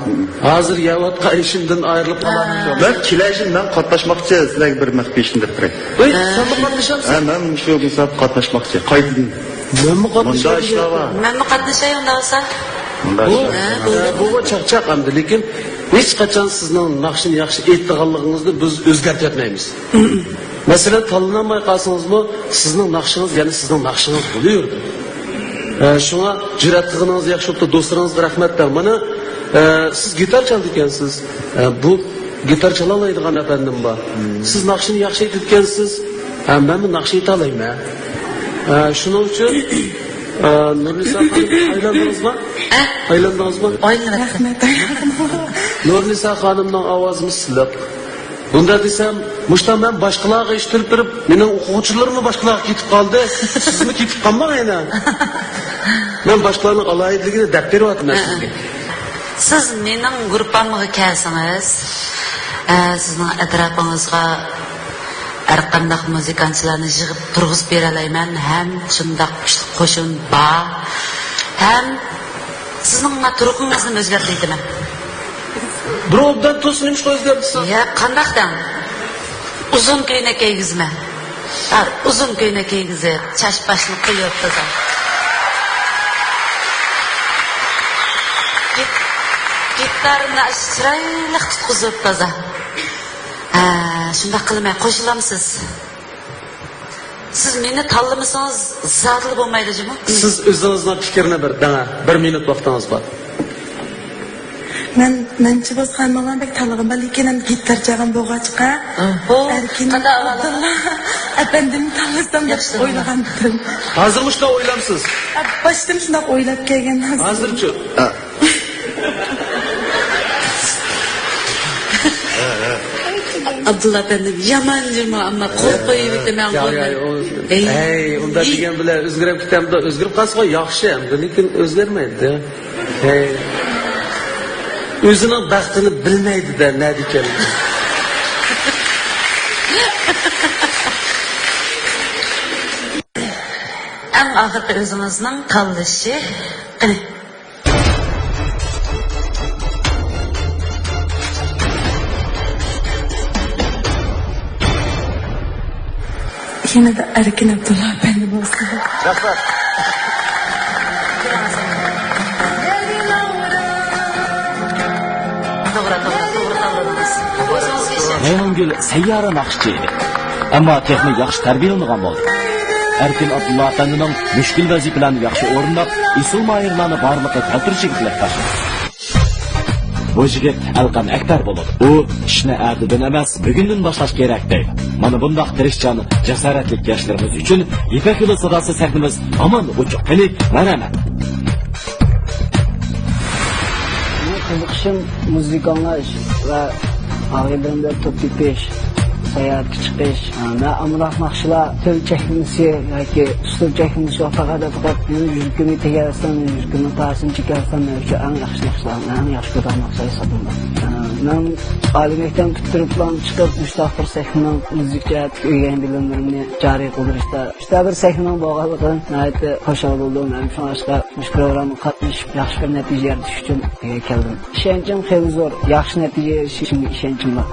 ھازىر يەۋاتقان ئىشىمدىن ئايرىلىپ قالارمەن. مەن كېلەر يىلى مەن قاتناشماقچى، سىلەرگە بىر مەخپىي ئىشنى دەپ بېرەي. ۋەي، سەنمۇ قاتنىشامسەن؟ ھە، مەن شۇ مۇسابىقىگە قاتناشماقچى. قايتىدىن. مەنمۇ قاتنىشاي. مۇنداق ئىشلار بار. مەنمۇ قاتنىشاي ئۇنداق بولسا. مۇنداق بۇ، ئىشلار بار. بۇ، بۇ چاقچاق ئەمدى، لېكىن ھېچقاچان سىزنىڭ ناخشىنى ياخشى ئېيتىدىغانلىقىڭىزنى بىز ئۆزگەرتىۋەتمەيمىز. مەسىلەن، تاللىنالماي قالسىڭىزمۇ، سىزنىڭ ناخشىڭىز يەنە سىزنىڭ ناخشىڭىز بولۇۋېرىدۇ. ئە، شۇڭا جۈرئەت قىلغىنىڭىز ياخشى بوپتۇ، دوستلىرىڭىزغا رەھمەت دەڭ. مانا، ئە، سىز گىتار چالىدىكەنسىز. ئە، بۇ گىتار چالالايدىغان ئەپەندىم بار. سىز ناخشىنى ياخشى ئېيتىدىكەنسىز. ھە، مەنمۇ ناخشا ئېيتالايمەن. ئە، شۇنىڭ ئۈچۈن، ئە، نۇرنىسا خانىم، ئايلاندىڭىزمۇ؟ ئە؟ ئايلاندىڭىزمۇ؟ ئايلىنىۋەتتىم. رەھمەت. نۇرنىسا خانىمنىڭ ئاۋازىمۇ سىلىق. بۇنداق دېسەم، مۇشۇنداق مەن باشقىلارغا ئىش تۇرۇپ بېرىپ، مېنىڭ ئوقۇغۇچىلىرىممۇ باشقىلارغا كېتىپ قالدى. سىزمۇ كېتىپ قالماڭ يەنە. مەن باشقىلارنىڭ ئالاھىدىلىكىنى دەپ بېرىۋاتىمەن سىزگە. سىز مېنىڭ گۇرۇپپامغا كەلسىڭىز، ئە، سىزنىڭ ئەتراپىڭىزغا ھەرقانداق مۇزىكانتچىلارنى يىغىپ تۇرغۇزۇپ بېرەلەيمەن ھەم شۇنداق كۈچلۈك قوشۇن بار. ھەم سىزنىڭ مانا تۇرقىڭىزنى ئۆزگەرتەلەيمەن. بىر ئوبدان تۇرسا نېمىشقا ئۆزگەرتىسىز؟ يا، قانداق دەڭ؟ ئۇزۇن كۆينەك كىيگۈزىمەن. ھە، ئۇزۇن كۆينەك كىيگۈزۈپ، چاچ باشنى قويۇپ تازا. گىت-، گىتارنى چىرايلىق تۇتقۇزۇپ تازا. ھە، شۇنداق قىلىمەن، قوشۇلامسىز؟ سىز مېنى تاللىمىسىڭىز زادىلا بولمايدۇ جۇمۇ. سىز ئۆزىڭىزنىڭ پىكرىنى بىر دەڭە، بىر مىنۇت ۋاقتىڭىز بار. مەن، مەنچە بولسا خانىملار بەك تاللىغان بار، لېكىن ئەمدى گىتار چالغان بولغاچقا، ئەركىن ئابدۇللا ئەپەندىمنى تاللىسام دەپ ئويلىغانتىم. ھازىرمۇ شۇنداق ئويلامسىز؟ باشتىن شۇنداق ئويلاپ كەلگەن. ھازىرچۇ؟ ئابدۇللا ئەپەندىم، يامان جۇمۇ، ئەمما قول قويۇۋېتىمەن يا، يا، قولنى. ئۇ، ھەي، ئۇنداق دېگەن بىلەن ئۆزگىرىپ كېتەمدۇ؟ ئۆزگىرىپ قالسىغۇ ياخشى ئەمدى، لېكىن ئۆزگەرمەيدۇ. ھەي. ئۆزىنىڭ بەختىنى بىلمەيدۇ-دە، نەدىكەن. ئەڭ ئاخىرقى ئۆزىڭىزنىڭ تاللىشى. قېنى. يەنە ئەركىن ئابدۇللا ئەپەندى بولسۇن. رەھمەت. توغرا، توغرا، توغرا تاللىدىڭىز. ئۆزىڭىزگە ئىشەنچ. مەيمۇنگۈل سەييارە ناخشىچى ئىدى. ئەمما تېخىمۇ ياخشى تەربىيەلىنىدىغان بولدى. ئەركىن ئابدۇللا ئەپەندىنىڭ مۈشكۈل ۋەزىپىلەرنى ياخشى ئورۇنداپ، ئېسىل ماھىرلارنى بارلىققا كەلتۈرۈشىگە تىلەكداشمەن. بۇ يىگىت ئەلقەم ئەكبەر بولىدۇ. ئۇ ئىشنى ئەتىدىن ئەمەس، بۈگۈندىن باشلاش كېرەك دەيدۇ. مانا بۇنداق تىرىشچان، جاسارەتلىك ياشلىرىمىز ئۈچۈن يىپەك يولى ساداسى سەھنىمىز ھامان ئوچۇق. قېنى، مەرھەمەت. مېنىڭ قىزىقىشىم مۇزىكا ئاڭلاش ۋە ئاغىنىلىرىم بىلەن توپ تېپىش، ساياھەتكە چىقىش. مەن ئامراق ناخشىلار تىل چەكلىمىسى ياكى ئۇسلۇب چەكلىمىسى يوق، پەقەت، پەقەت مېنىڭ يۈرىكىمنى تېگەرسەم، مېنىڭ يۈرىكىمنىڭ تاسىنى چېكەرسەم، مەن ئۈچۈن ئەڭ ياخشى ناخشىلار، مەن ئەڭ ياخشى كۆرىدىغان ناخشىلار ھېسابلىنىدۇ. مەن ئالىي مەكتەپنى پۈتتۈرۈپلا چىقىپ، مۇشۇنداق بىر سەھنىنىڭ مۇزىكا جەھەتتىكى ئۆگەنگەن بىلىملىرىمنى جارى قىلدۇرۇشتا، مۇشۇنداق بىر سەھنىنىڭ بولغانلىقىدىن ناھايىتى خۇشال بولدۇم. ھەم شۇڭلاشقا مۇشۇ پروگراممىغا قاتنىشىپ، ياخشى بىر نەتىجە يارىتىش ئۈچۈن بۇ يەرگە كەلدىم. ئىشەنچىم خېلى زور، ياخشى نەتىجە ئېرىشىشىمگە ئىشەنچىم بار.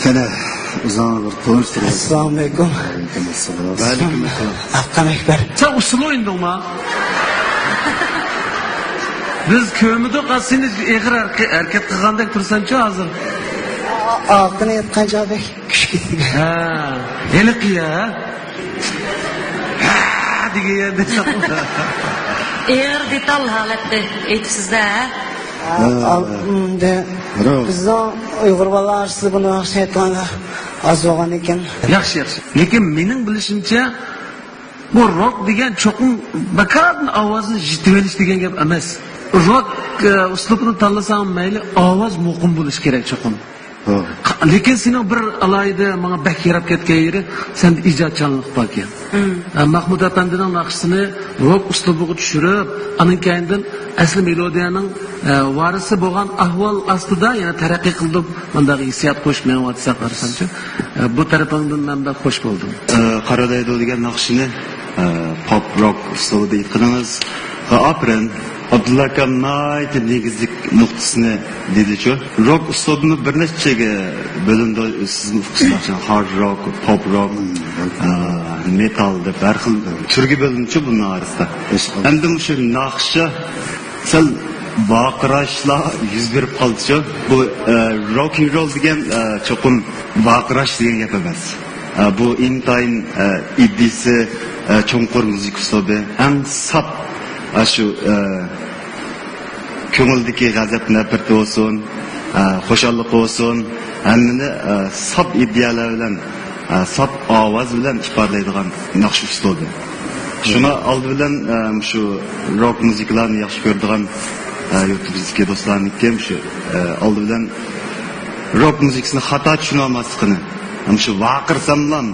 قېنى، ئۆزۈڭلار بىر تونۇشتۇرۇڭ. ئەسسالامۇئەلەيكۇم. ۋەئەلەيكۇم ئەسسالام. ئەلقەم ئەكبەر. سەن ئۇسسۇل ئوينىدىڭما؟ بىز كۆرمىدۇق، سېنى ئېغىر ھەرىكە-، ھەرىكەت قىلغاندەك تۇرسەنچۇ ھازىر. ئا-، ئاقىنى ئېيتقان چاغدەك كۈچ كېتىدىكەن. ھە، ھېلىقى يا. ئېغىر دېتال ھالەتتە ئېيتىپسىز-دە، ھە؟ ھە، ئال-، ئىم، دە-، روك. بىزنىڭ ئۇيغۇر بالىلار ئارىسىدا بۇنى ياخشى ئېيتقانلار ئاز بولغان ئىكەن. ياخشى، ياخشى. لېكىن مېنىڭ بىلىشىمچە، بۇ روك دېگەن چوقۇم بەكارىدىن ئاۋازنى يىتىۋېلىش دېگەن گەپ ئەمەس. روك، ئە، ئۇسلۇبىنى تاللىساڭ مەيلى، ئاۋاز مۇقىم بولۇشى كېرەك چوقۇم. ھە. لېكىن سېنىڭ بىر ئالاھىدە ماڭا بەك ياراپ كەتكەن يېرى، سەندە ئىجادچانلىق باركەن. مم. ئە، مەھمۇد ئەپەندىنىڭ ناخشىسىنى روك ئۇسلۇبىغا چۈشۈرۈپ، ئانىڭ كەينىدىن ئەسلى مېلودىيەنىڭ، ئە، ۋارىسى بولغان ئەھۋال ئاستىدا يەنە تەرەققىي قىلدۇم، مۇنداق ھېسسىيات قوشۇپ مېڭىۋاتساق قارىسامچۇ، ئە، بۇ تەرىپىڭدىن مەن بەك خوش بولدۇم. ئە، قارا دەيدۇ دېگەن ناخشىنى، ئە، پوپ روك ئۇسلۇبىدا ئېيتقىنىڭىزغا ئاپىرىن. ئابدۇللا ئاكام ناھايىتى نېگىزلىك نۇقتىسىنى دېدىچۇ. روك ئۇسلۇبىمۇ بىر نەچچىگە بۆلۈنىدۇ، سىزمۇ ئۇقىسىز، ھارد روك، پوپ روك، ئە، مېتال دەپ ھەر خىل تۈرگە بۆلۈنىدۇ بۇنىڭ ئارىسىدا. ئەمدى مۇشۇ ناخشا سەل ۋارقىراشلار يۈز بېرىپ قالدىچۇ. بۇ، ئە، روك ئېند رول دېگەن، ئە، چوقۇم ۋارقىراش دېگەن گەپ ئەمەس. ئە، بۇ ئىنتايىن، ئە، ئىدىيىسى، ئە، چوڭقۇر مۇزىكا ئۇسلۇبى. ئەڭ ساپ، ئە، شۇ، ئە، كۆڭۈلدىكى غەزەپ نەپرىتى بولسۇن، ئە، خۇشاللىقى بولسۇن، ھەممىنى، ئە، ساپ ئىدىيەلەر بىلەن، ئە، ساپ ئاۋاز بىلەن ئىپادىلەيدىغان ناخشا ئۇسلۇبى. شۇڭا ئالدى بىلەن، ئە، مۇشۇ روك مۇزىكىلارنى ياخشى كۆرىدىغان، ئە، يۇرتىمىزدىكى دوستلارنىڭكى مۇشۇ، ئە، ئالدى بىلەن روك مۇزىكىسىنى خاتا چۈشىنىۋالماسلىقىنى، مۇشۇ ۋارقىرىساملام،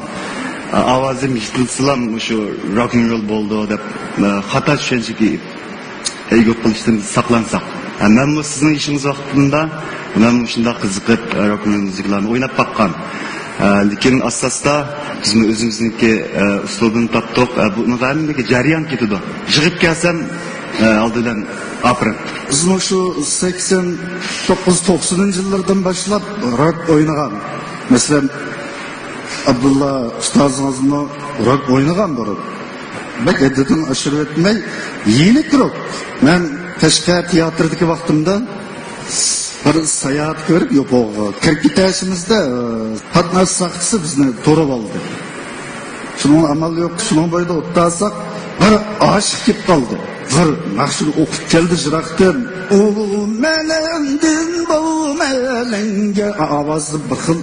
ئاۋازىم يىتىلسىلام، مۇشۇ روك ئېند رول بولىدۇ دەپ، خاتا چۈشەنچىگە ئىگە قىلىشتىن ساقلانساق. مەنمۇ سىزنىڭ يېشىڭىز ۋاقتىدا مەنمۇ شۇنداق قىزىقىپ، روك ئېند رول مۇزىكىلارنى ئويناپ باققان. لېكىن ئاستا-ئاستا بىزمۇ ئۆزىمىزنىڭكى ئۇسلۇبىنى تاپتۇق. بۇنىڭغا ھەممىگە جەريان كېتىدۇ. يىغىپ كەلسەم، ئالدى بىلەن ئاپىرىن. بىز مۇشۇ سەكسەن توققۇز، توقسىنىنچى يىللاردىن باشلاپ روك ئوينىغان. مەسىلەن، ئابدۇللا ئۇستازىڭىزمۇ روك ئوينىغان بۇرۇن. بەك ھەددىدىن ئاشۇرۇۋەتمەي، يېنىك روك. مەن قەشقەر تىياتىرىدىكى ۋاقتىمدا بىر ساياھەتكە بېرىپ يوپۇرغىغا كىرىپ كېتىشىمىزدە، ئە، قاتناش ساقچىسى بىزنى تۇرۇۋالدى. شۇنىڭ ئامال يوق، شۇنىڭ بويىدا ئولتۇرساق، بىر ئاشىق كېلىپ قالدى. بىر ناخشىنى ئوقۇپ كەلدى يىراقتىن. ئۇ مەلەندىن بۇ مەلەنگە ئاۋازى بىر خىل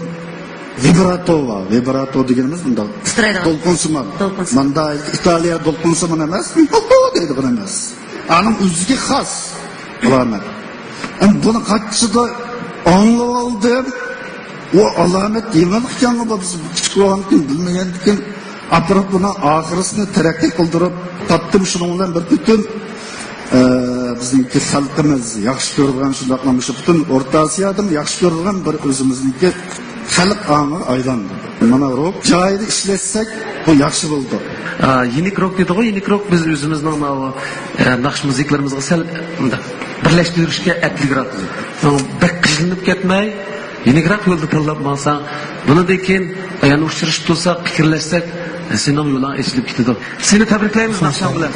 ۋىبراتو بار. ۋىبراتو دېگىنىمىز مۇنداق تىترەيدىغان. دولقۇنسىمان. دولقۇنسىمان. ماندا ئىتالىيە دولقۇنسىمان ئەمەس، دەيدىغان ئەمەس. ئانىڭ ئۆزىگە خاس ئالامەت. ئەمدى بۇنى قاچىدا ئاڭلىۋالدىم. ئۇ ئالامەت يېڭىلىق ئىكەنغۇ، بۇ بىز كىچىك بولغاندىكىن بىلمىگەندىكىن، ئاپىرىپ بۇنىڭ ئاخىرىسىنى تەرەققىي قىلدۇرۇپ تاپتىم. شۇنىڭ بىلەن بىر پۈتۈن، ئە، بىزنىڭكى خەلقىمىز ياخشى كۆرىدىغان، شۇنداقلا مۇشۇ پۈتۈن ئورتا ئاسىيادىمۇ ياخشى كۆرىدىغان بىر ئۆزىمىزنىڭكى خەلق ئاڭىغا ئايلاندى. مانا روك جايىدا ئىشلەتسەك، بۇ ياخشى بولىدۇ. ئا، يېنىك روك دېدىغۇ، يېنىك روك بىز ئۆزىمىزنىڭ ماۋۇ، ئە، ناخشا مۇزىكىلىرىمىزغا سەل مۇنداق بىرلەشتۈرۈشكە ئەپلىكراق. بەك قىينىلىپ كەتمەي، يېنىكراق يولدا تاللاپ ماڭساڭ، بۇنىڭدىن كېيىن يەنە ئۇچرىشىپ تۇرساق، پىكىرلەشسەك، سېنىڭ يولۇڭ ئېچىلىپ كېتىدۇ. سېنى تەبرىكلەيمىز ناخشاڭ بىلەن.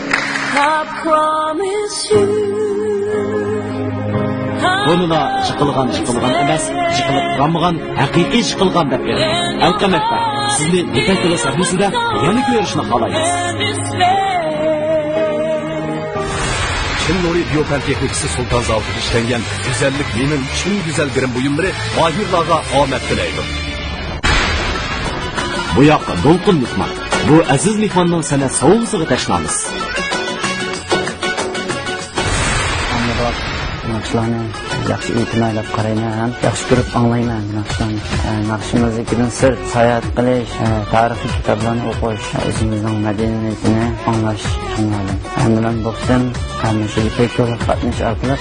بۇنىلا جىقىلغان جىقىلغان ئەمەس، جىقىلىپ تۇرالمىغان ھەقىقىي جىقىلغان دەپ بېرىڭ. ئەلقەم ئەكبەر، سىزنى يىپەك يولى سەھنىسىدە يەنە كۆرۈشنى خالايمىز. چىن نۇرى بىيو پەن تېخنىكىسى سۇلتان زاۋۇتىدا ئىشلەنگەن گۈزەللىك لىنىن چىن گۈزەل گىرىم بۇيۇملىرى ماھىرلارغا ئامەت تىلەيدۇ. بۇ ياق دولقۇن مېھمان. بۇ ئەزىز مېھماننىڭ سەنئەت ساۋغىسىغا تەشنامىز. ئاڭلىغان ناخشىلارنى ياخشى ئېيتىمەن دەپ قارايمەن ھەم ياخشى كۆرۈپ ئاڭلايمەن ناخشىلارنى. ئە، ناخشا مۇزىكىدىن سىرت ساياھەت قىلىش، ئە، تارىخىي كىتابلارنى ئوقۇش، ئۆزىمىزنىڭ مەدەنىيىتىنى ئاڭلاش ئاڭلايمەن. ئەمدى مەن بۇ قېتىم، ئە، مۇشۇ يىپەك يولىغا قاتنىشىش ئارقىلىق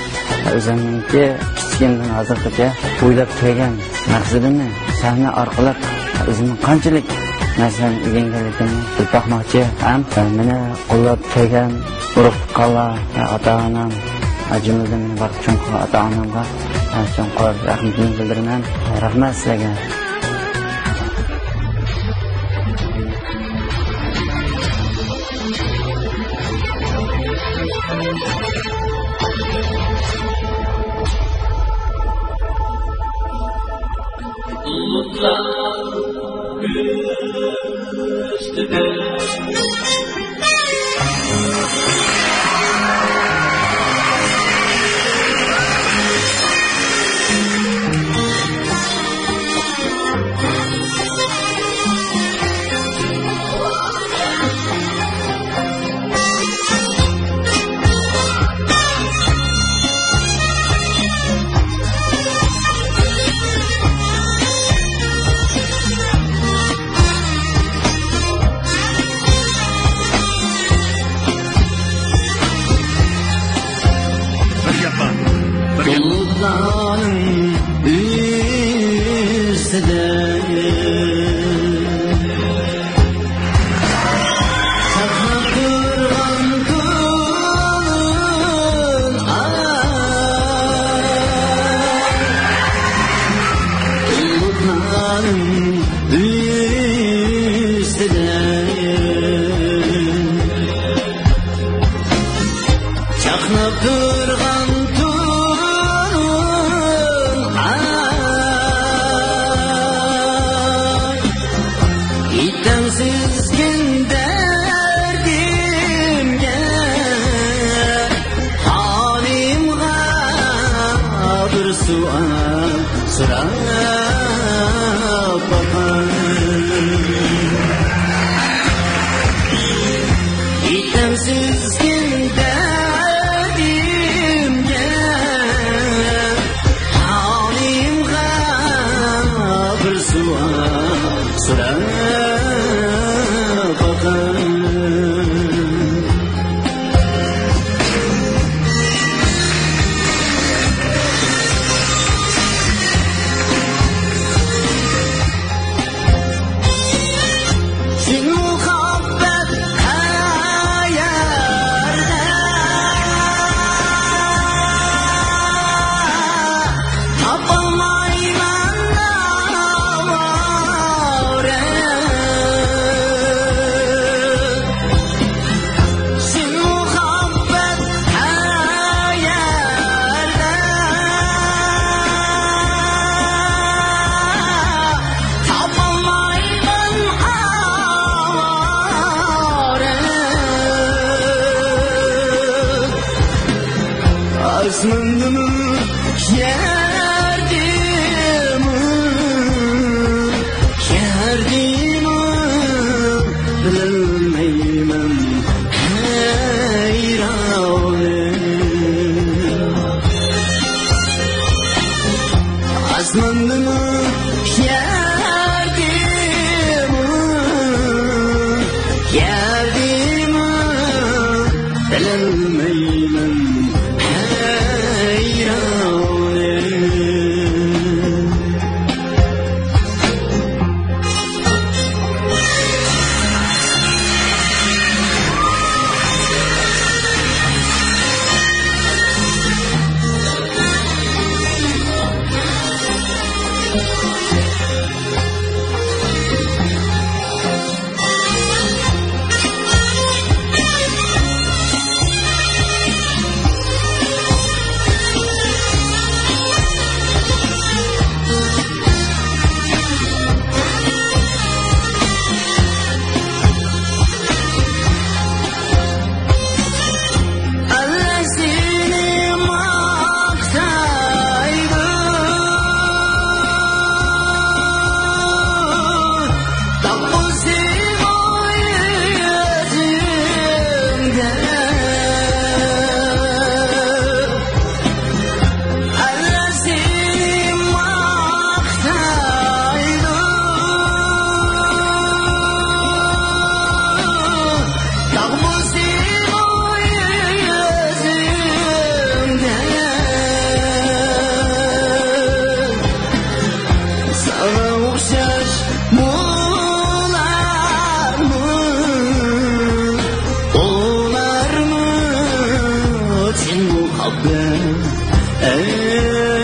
ئۆزۈمنىڭكى كىچىكىمدىن ھازىرغىچە ئويلاپ كەلگەن مەقسىتىمنى سەھنە ئارقىلىق ئۆزۈمنىڭ قانچىلىك نەرسىلەرنى ئۆگەنگەنلىكىمنى بىلىپ باقماقچى ھەم مېنى قوللاپ كەلگەن ئۇرۇق-تۇغقانلار، ئاتا-ئانام، جۈملىدىن مېنى بارلىق چوڭ قىلغان ئاتا-ئانامغا چوڭقۇر رەھمىتىمنى بىلدۈرىمەن. رەھمەت سىلەرگە. ساقلاپ تۇرغان كۆڭلۈم، ئاي، بۇلۇتلارنىڭ ئۈستىدە چاقناپ تۇرغان تۇرۇن، ئاي، يېتەمسىزكەن دەردىمگە، ھالىمغا بىر سوئال سوراپ باقاي. يېتەمسىزكەن دەردىمگە، ھالىمغا بىر سوئال سوراپ باقاي. شۇ مۇھەببەت قەيەردە؟ تاپالمايمەن ئاۋارە. شۇ مۇھەببەت قەيەردە؟ تاپالمايمەن ئاۋارە. ئاسماندىمۇ، يەردىمۇ، يەردىمۇ، بىلەلمەيمەن ھەيرانىم. ئاسماندىمۇ، يەردىمۇ، يەردىمۇ، بىلەلمەيمەن ھەيرانىم. ساڭا ئوخشاش مۇڭلارمۇ، ئۇلارمۇ چىن مۇھەببەت ئەسلىدە.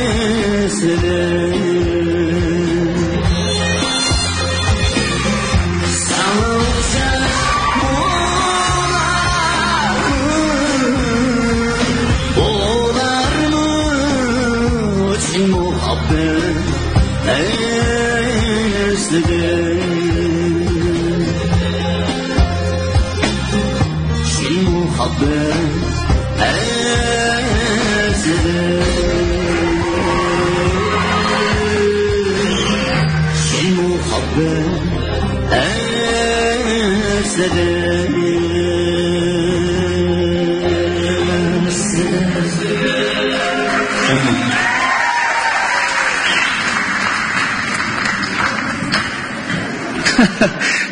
ساڭا ئوخشاش مۇڭلارمۇ، ئۇلارمۇ چىن مۇھەببەت ئەسلىدە. شۇ مۇھەببەت ئەسلىدە. شۇ مۇھەببەت ئەسلىدە.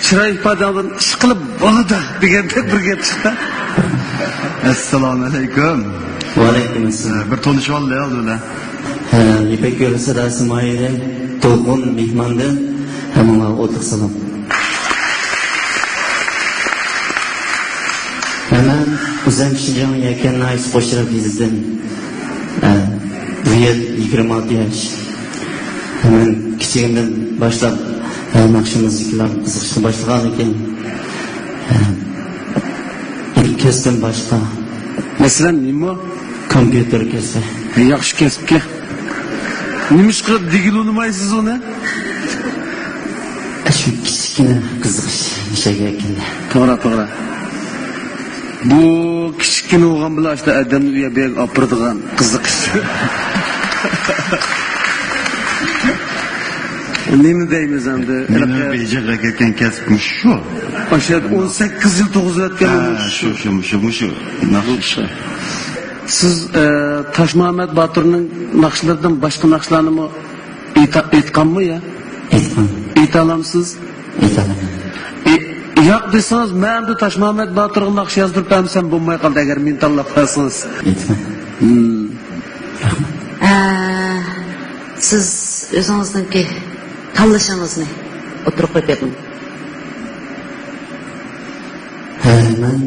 چىراي ئىپادەڭدىن ئىشقىلىپ بولىدۇ دېگەندەك بىر گەپ چىقتى. ئەسسالامۇ ئەلەيكۇم. ۋەئەلەيكۇم ئەسسالام. بىر تونۇشۇۋالدى ئالدى بىلەن. ھە، يىپەك يولى ساداسى ماھىرى دولقۇن مېھماندىن ھەممىڭلارغا ئوتلۇق سالام. مەن ئۆزۈم شىنجاڭ يەكەن ناھىيەسى قوشراب يېزىدىن. ھە، بۇ يىل يىگىرمە ئالتە ياش. مەن كىچىكىمدىن باشلاپ، ھە، ناخشا مۇزىكىلارغا قىزىقىشقا باشلىغاندىكىن، ھە، كەسپىم باشقا. مەسىلەن، نېمە؟ كومپيۇتېر كەسپى. ياخشى كەسىپكەن. نېمىشقا دېگىلى ئۇنىمايسىز ئۇنى؟ شۇ كىچىككىنە قىزىقىش مۇشۇ يەرگە كەلدى. توغرا، توغرا. بۇ كىچىككىنە بولغان بىلەن ئاشۇنداق ئادەمنى ئۇ يەر بۇ يەرگە ئاپىرىدىغان قىزىقىش. نېمە دەيمىز ئەمدى؟ مېنىڭ بېيجىڭغا كەتكەن كەسىپ مۇشۇ. ئاشۇ يەردە ئون سەككىز يىل تۇرغۇزۇۋەتكەن ھە، مۇشۇ. شۇ، شۇ، مۇشۇ، مۇشۇ. ناخشا. سىز، ئە، تاشمۇھەممەت باتۇرنىڭ ناخشىلىرىدىن باشقا ناخشىلارنىمۇ ئېيتا-، ئېيتقانمۇ يا؟ ئېيتقان. ئېيتالامسىز؟ ئېيتالىمەن. ئى-، ياق دېسىڭىز، مەن ئەمدى تاشمۇھەممەت باتۇرغا ناخشا يازدۇرۇپ بەرمىسەم بولماي قالدى، ئەگەر مېنى تاللاپ قالسىڭىز. ئېيتىمەن. ھىم. ئە، سىز ئۆزىڭىزنىڭكى تاللىشىڭىزنى ئوتتۇرىغا قويۇپ بېقىڭ. ھە، مەن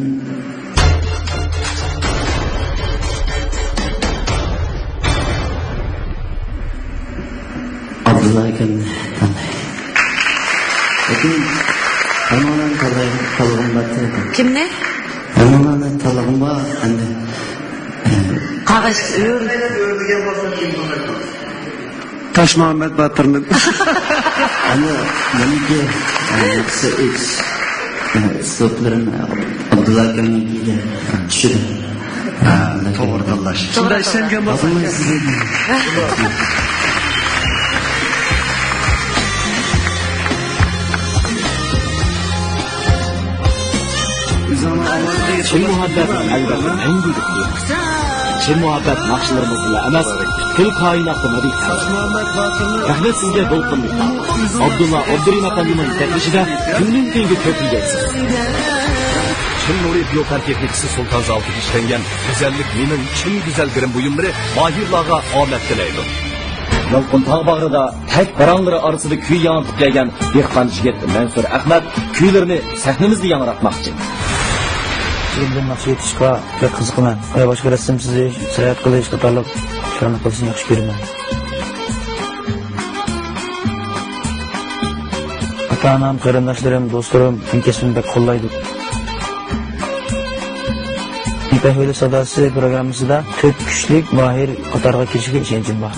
ئابدۇللا ئاكامنى تاللاي. لېكىن ھەممىڭلارنى تاللاي، تاللىغۇم بار. كىمنى؟ ھەممىڭلارنى تاللىغۇم بار ئەمدى. قاغاش ئۆر. تاشمۇھەممەت باتۇرنىڭ. ئەنە مېنىڭكى، ئە، ناخشا ئېيتىش، ئە، ئۇسلۇبلىرىم، ئە، ئابدۇللا ئاكامنىڭكىگە چۈشىدۇ. ھە، توغرا تاللاش. شۇنداق ئىشەنگەن بولساڭ. چىن مۇھەببەت ئەلۋەتتە مەڭگۈلۈك. چىن مۇھەببەت ناخشىلىرىمىز بىلەن ئەمەس، پۈتكۈل كائىناتتا مەدھىيە. رەھمەت سىزگە دولقۇن مېھمان. ئابدۇللا ئابدۇرېھىم ئەپەندىمنىڭ يېتەكلىشىدە كۈندىن كۈنگە كۆپىيەلسىز. چىن نۇرى بىيو پەن تېخنىكىسى سۇلتان زاۋۇتىدا ئىشلەنگەن گۈزەللىك مېنىڭ چىن گۈزەل گىرىم بۇيۇملىرى ماھىرلارغا ئامەت تىلەيدۇ. يالقۇن تاغ باغرىدا تەك پاراڭلىرى ئارىسىدا كۈي ياڭرىتىپ كەلگەن دېھقان يىگىت مەنسۇر ئەخمەت كۈيلىرىنى سەھنىمىزدە ياڭراتماقچى. بىلەن ناخشا ئېيتىشقا بەك قىزىقىمەن. ۋە باشقا رەسىم سىزىش، ساياھەت قىلىش قاتارلىق ئىشلارنى قىلىشنى ياخشى كۆرىمەن. ئاتا-ئانام، قېرىنداشلىرىم، دوستلىرىم مېنىڭ كەسپىمنى بەك قوللايدۇ. يىپەك يولى ساداسى پروگراممىسىدا تۆت كۈچلۈك ماھىر قاتارىغا كىرىشىگە ئىشەنچىم بار.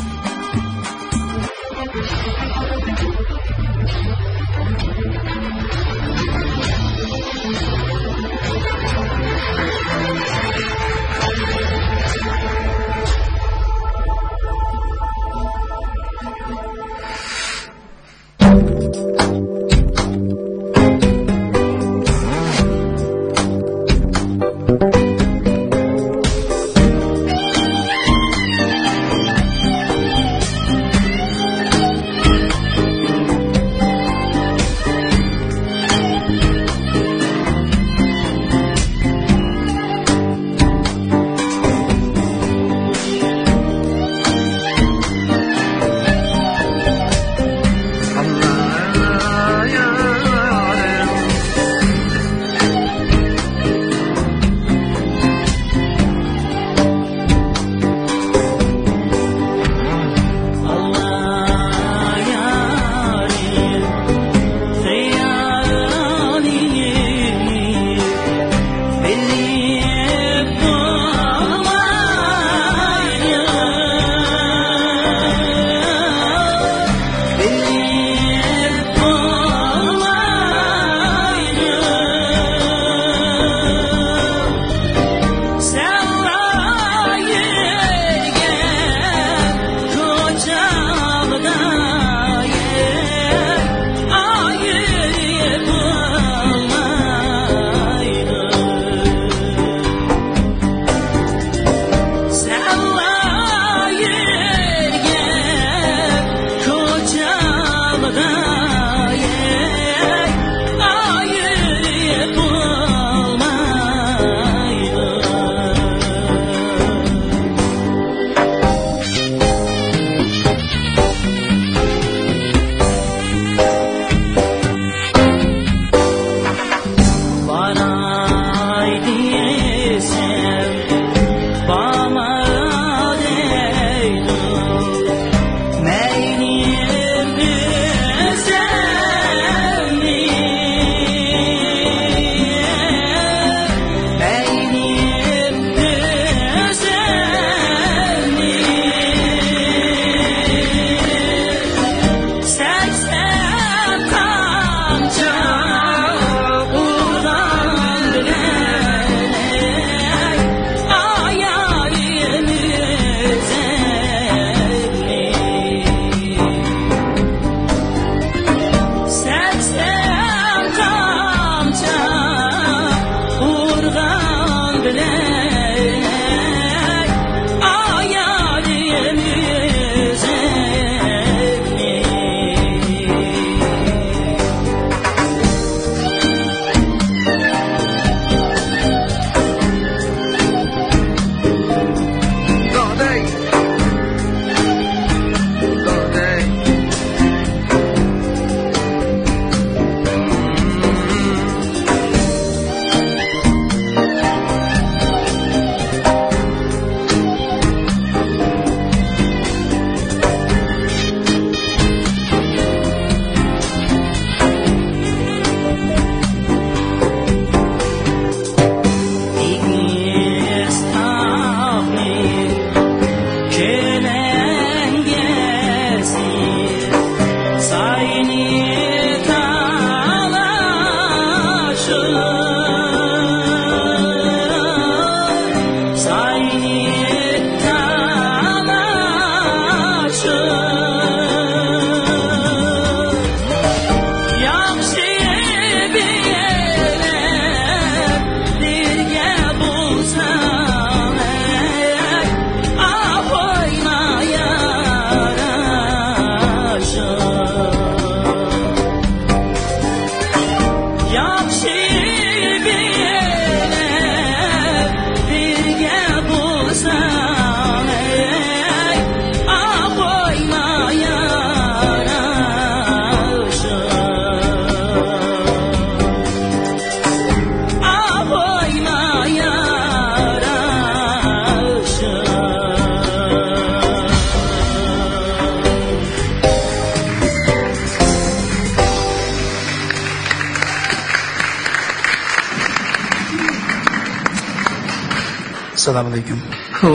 ئەسسالامۇئەلەيكۇم.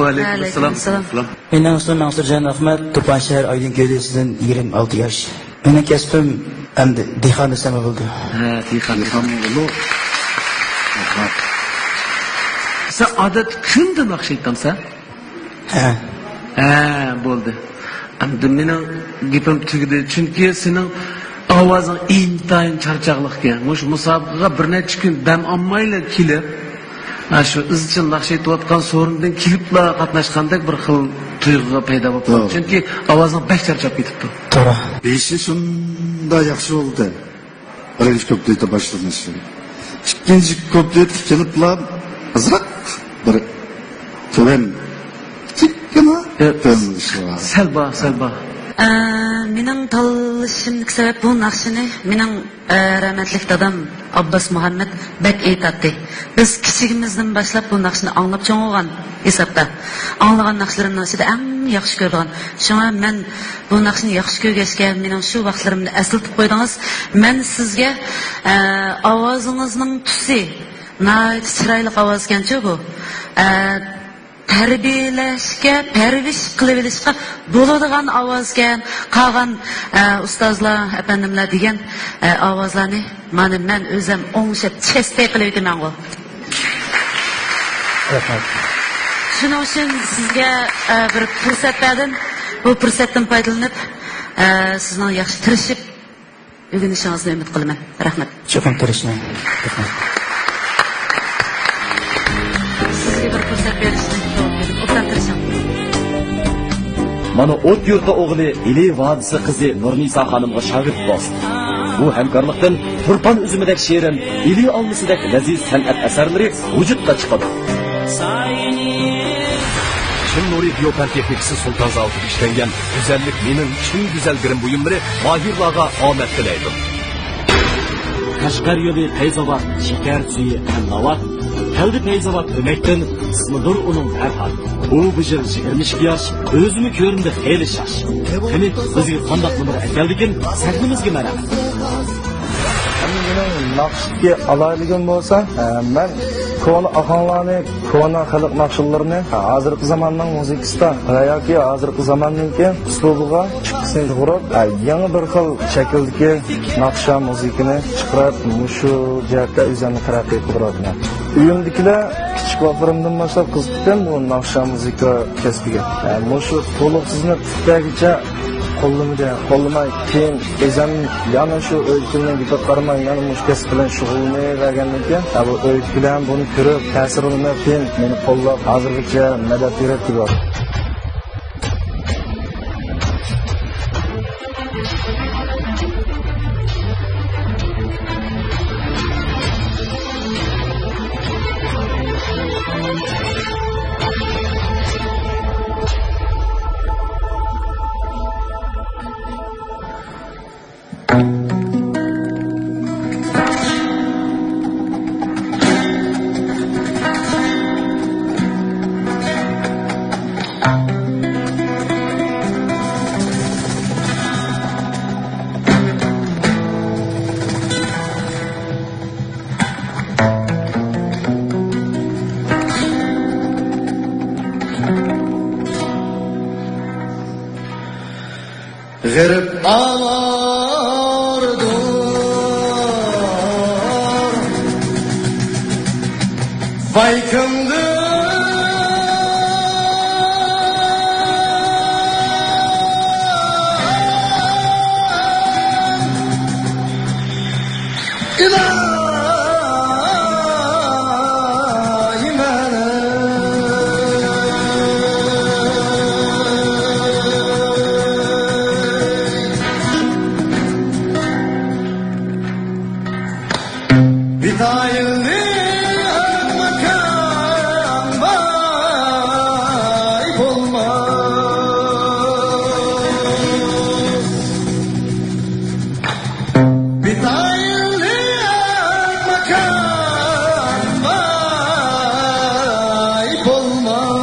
ۋەئەلەيكۇم ئەسسالام. مېنىڭ ئىسمىم مەنسۇر جانئەخمەت، تۇرپان شەھەر ئايدىڭ گەۋدىسىدىن، يىگىرمە ئالتە ياش. مېنىڭ كەسپىم ئەمدى دېھقان دېسەممۇ بولىدۇ. ھە، دېھقان، دېھقان. دېھقان بولىدۇ. سەن ئادەتتە كۈندە ناخشا ئېيتامسەن؟ ھە. ھە، بولدى. ئەمدى مېنىڭ گېپىم تۈگىدى، چۈنكى سېنىڭ ئاۋازىڭ ئىنتايىن چارچاقلىقكەن. مۇشۇ مۇسابىقىگە بىر نەچچە كۈن دەم ئالمايلا كېلىپ، ھە، شۇ ئىزچىل ناخشا ئېيتىۋاتقان سورۇندىن كېلىپلا قاتناشقاندەك بىر خىل تۇيغۇ پەيدا بولۇپ قالدى. توغرا. چۈنكى ئاۋازىڭ بەك چارچاپ كېتىپتۇ. توغرا. بېشى شۇنداق ياخشى بولدى. بىرىنچى كۇپلېتى باشلىنىشى. ئىككىنچى كۇپلېتقا كېلىپلا ئازراق بىر تۆۋەن، كىچىككىنە ئە، تۆۋەن بولۇشى بار. سەل بار، سەل بار. ئە، مېنىڭ تاللىشىمدىكى سەۋەب، بۇ ناخشىنى مېنىڭ، ئە، رەھمەتلىك دادام ئابباس مۇھەممەد بەك ئېيتاتتى. بىز كىچىكىمىزدىن باشلاپ بۇ ناخشىنى ئاڭلاپ چوڭ بولغان ھېسابتا. ئاڭلىغان ناخشىلىرىمنىڭ ئىچىدە ئەڭ ياخشى كۆرىدىغان. شۇڭا مەن بۇ ناخشىنى ياخشى كۆرگەچكە، مېنىڭ شۇ ۋاقىتلىرىمنى ئەسلىتىپ قويدىڭىز. مەن سىزگە، ئە، ئاۋازىڭىزنىڭ تۈسى، ناھايىتى چىرايلىق ئاۋازكەنچۇ بۇ. ئە، تەربىيەلەشكە، پەرۋىش قىلىۋېلىشقا بولىدىغان ئاۋازكەن. قالغان، ئە، ئۇستازلار، ئەپەندىملەر دېگەن، ئە، ئاۋازلارنى مانا مەن ئۆزۈم ئوڭشاپ چەستەي قىلىۋېتىمەنغۇ. رەھمەت. شۇنىڭ ئۈچۈن سىزگە، ئە، بىر پۇرسەت بەردىم. بۇ پۇرسەتتىن پايدىلىنىپ، ئە، سىزنىڭ ياخشى تىرىشىپ ئۆگىنىشىڭىزنى ئۈمىد قىلىمەن. رەھمەت. چوقۇم تىرىشىمەن. رەھمەت. سىزگە بىر پۇرسەت بېرىشنى سوراپ بېرىڭ. ئوبدان تىرىشىڭ. مانا ئوت يۇرتى ئوغلى ئىلى ۋادىسى قىزى نۇرنىسا خانىمغا شاگىرت بولسۇن. بۇ ھەمكارلىقتىن تۇرپان ئۈزۈمىدەك شېرىن، ئىلى ئالمىسىدەك لەزىز سەنئەت ئەسەرلىرى ۋۇجۇدقا چىقىدۇ. چىن نۇرى دىيو پەن تېخنىكىسى سۇلتان زاۋۇتىدا ئىشلەنگەن گۈزەللىك مېنىڭ چىن گۈزەل گىرىم بۇيۇملىرى ماھىرلارغا ئامەت تىلەيدۇ. قەشقەر يولى پەيزاۋات، شېكەر سۈيى ھەم ناۋات. كەلدى پەيزاۋات ئۆمەكتىن، ئىسمىدۇر ئۇنىڭ پەرھات. ئۇ بۇ يىل يىگىرمە ئىككى ياش، ئۆزىمۇ كۆرۈندى خېلى شاش. قېنى، بىزگە قانداق نومۇر ئەكەلدىكىن، سەھنىمىزگە مەرھەمەت. ئەمدى مېنىڭ ناخشىدىكى ئالاھىدىلىكىم بولسا، ئە، مەن كونا ئاھاڭلارنى، كونا خەلق ناخشىلىرىنى، ئە، ھازىرقى زاماننىڭ مۇزىكىسىدا ۋە ياكى ھازىرقى زاماننىڭكى ئۇسلۇبىغا چىقىشنى قۇرۇپ، ئە، يېڭى بىر خىل شەكىلدىكى ناخشا مۇزىكىنى چىقىرىپ، مۇشۇ جەھەتتە ئۆزۈمنى تەرەققىي قىلدۇرۇۋاتىمەن. ئۆيۈمدىكىلەر كىچىك ۋاقىتلىرىمدىن باشلاپ قىزىقىپتىكەن بۇ ناخشا مۇزىكا كەسپىگە. ئە، مۇشۇ تولۇقسىزنى پۈتتەگىچە قوللىمىدى. قوللىماي، كېيىن ئۆزۈم يەنە شۇ ئۆيدىكىلەرنىڭ گېپىگە قارىماي، يەنە مۇشۇ كەسىپ بىلەن شۇغۇللىنىۋەرگەندىن كېيىن، ھە، بۇ ئۆيدىكىلەر بۇنى كۆرۈپ، تەسىرلىنىپ، كېيىن مېنى قوللاپ، ھازىرغىچە مەدەت بېرىپ كېلىۋاتىدۇ. غېرىب ئاۋارىدۇر، باي كۆڭلى ئىلاھىم ئەلەي. بىتايىنلىق ماكان باي بولماس. بىتايىنلىق ماكان باي بولماس.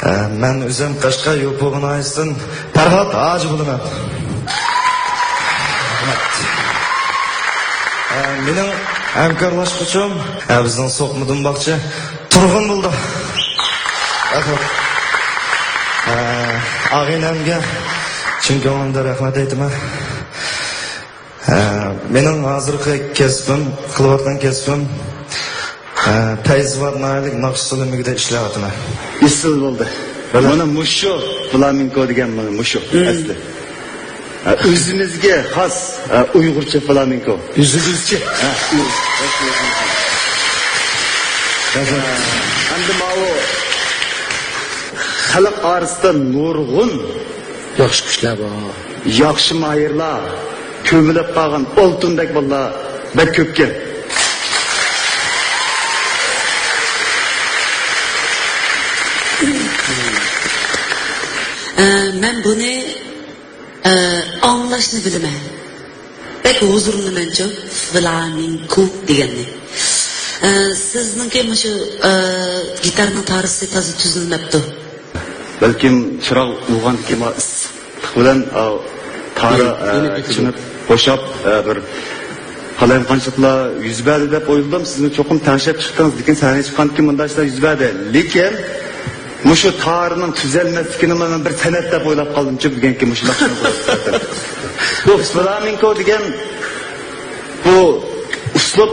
ئە، مەن ئۆزۈم قەشقەر يوپۇرغا ناھىيەسىدىن پەرھات ھاجى بولىمەن. ئە، مېنىڭ ھەمكارلاشقۇچۇم، ئە، بىزنىڭ سوقمىدىن باقچى تۇرغۇن بولدى. رەھمەت. ئە، ئاغىنەمگە چىن كۆڭلۈمدىن رەھمەت ئېيتىمەن. ھە، مېنىڭ ھازىرقى كەسپىم، قىلىۋاتقان كەسپىم، ھە، پەيزىۋات ناھىيەلىك ناخشا سولى مۈگىدە ئىشلەۋاتىمەن. ئېسىل بولدى. مانا مۇشۇ فلامېنكو دېگەن مانا مۇشۇ ئەسلى. ھە، ئۆزىمىزگە خاس، ھە، ئۇيغۇرچە فلامېنكو. ئۆزىمىزچە. ھە، ئۆز-، ئەمدى ماۋۇ خەلق ئارىسىدا نۇرغۇن ياخشى كۈچلەر بار. ياخشى ماھىرلار، كۆمۈلۈپ قالغان ئالتۇندەك بالىلار بەك كۆپكەن. ئە، مەن بۇنى، ئە، ئاڭلاشنى بىلىمەن. بەك ھۇزۇرلىنىمەنچۇ، فلامېنكو دېگەننى. ئە، سىزنىڭكى مۇشۇ، ئە، گىتارنىڭ تارىسى تازا تۈزۈلمەپتۇ. بەلكىم چىراغ ئۇرغاندىكىن ئىسسىقلىق بىلەن، ئا، تارا، ئە، چېنىپ بوشاپ، ئە، بىر قالايمىقانچىلىقلار يۈز بەردى دەپ ئويلىدىم. سىزمۇ چوقۇم تەڭشەپ چىقتىڭىز، لېكىن سەھنىگە چىققاندىكىن مۇنداق ئىشلار يۈز بەردى. لېكىن مۇشۇ تارىنىڭ تۈزەلمەسلىكىنى مەن بىر سەنئەت دەپ ئويلاپ قالدىمچۇ، بۈگۈنكى مۇشۇ ناخشىنى قويۇپ. بۇ فلامېنكو دېگەن بۇ ئۇسلۇب،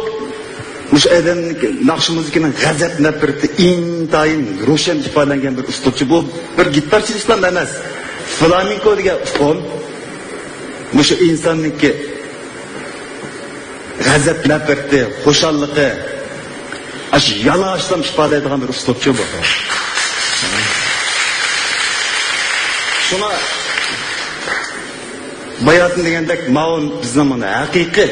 مۇشۇ ئادەمنىڭكى ناخشا مۇزىكىنىڭ غەزەپ نەپرىتى ئىنتايىن روشەن ئىپادىلەنگەن بىر ئۇسلۇبچۇ. بۇ بىر گىتار چېلىشلام ئەمەس. فلامېنكو دېگەن ئۇقۇم مۇشۇ ئىنساننىڭكى غەزەپ نەپرىتى، خۇشاللىقى، ئاشۇ يالىڭاچلام ئىپادىلەيدىغان بىر ئۇسلۇبچۇ بۇ. شۇڭا باياتىن دېگەندەك، ماۋۇ بىزنىڭ مانا ھەقىقىي،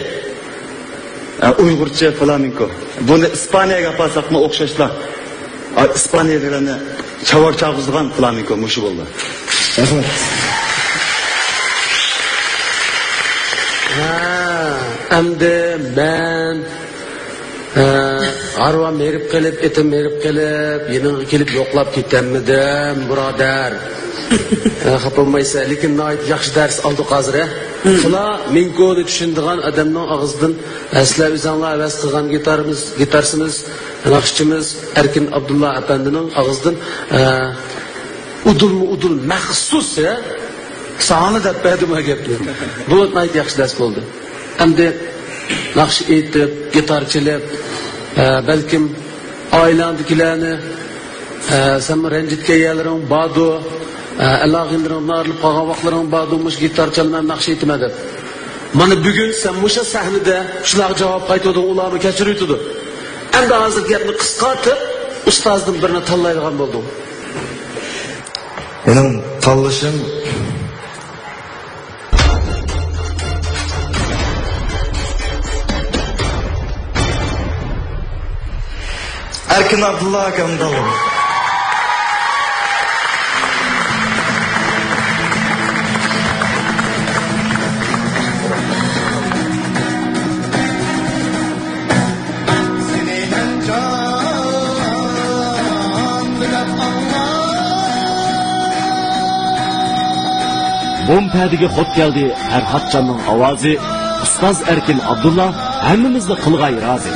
ئە، ئۇيغۇرچە فلامېنكو. بۇنى ئىسپانىيەگە ئاپارساقمۇ ئوخشاشلا، ئا، ئىسپانىيەلىكلەرنى چاۋار چاغۇزىدىغان فلامېنكو مۇشۇ بولدى. رەھمەت. ھە، ئەمدى مەن، ھە، ھارۋام ھېرىپ قېلىپ، ئېتىم ھېرىپ قېلىپ، يېنىڭغا كېلىپ يوقلاپ كېتەممىدىم، بۇرادەر؟ ھە، خاپا بولمايسەن، لېكىن ناھايىتى ياخشى دەرس ئالدۇق ھازىر، ھە؟ فلامېنكونى چۈشىنىدىغان ئادەمنىڭ ئاغزىدىن، ھە، سىلەر ئۆزۈڭلار ھەۋەس قىلغان گىتارىمىز، گىتارچىمىز، ناخشىچىمىز ئەركىن ئابدۇللا ئەپەندىنىڭ ئاغزىدىن، ئە، ئۇدۇلمۇ ئۇدۇل مەخسۇس، ھە؟ ساڭا دەپ بەردىم ھە گەپنى. بۇ ناھايىتى ياخشى دەرس بولدى. ئەمدى ناخشا ئېيتىپ، گىتار چېلىپ، ئە، بەلكىم ئائىلەڭدىكىلەرنى، ئە، سەنمۇ رەنجىتكەن يەرلىرىڭ باردۇ، ئە، ئاغىنىلىرىڭدىن ئايرىلىپ قالغان ۋاقىتلىرىڭ باردۇ، مۇشۇ گىتار چالىمەن، ناخشا ئېيتىمەن دەپ. مانا بۈگۈن سەن مۇشۇ سەھنىدە شۇلارغا جاۋاب قايتۇردۇڭ، ئۇلارمۇ كەچۈرۈۋېتىدۇ. ئەمدى ھازىر گەپنى قىسقارتىپ، ئۇستازدىن بىرنى تاللايدىغان بولدۇڭ. مېنىڭ تاللىشىم ئەركىن ئابدۇللا ئاكامنى تاللىدىم. بوم پەدىگە خوت كەلدى پەرھاتجاننىڭ ئاۋازى، ئۇستاز ئەركىن ئابدۇللا ھەممىمىزنى قىلغاي رازى.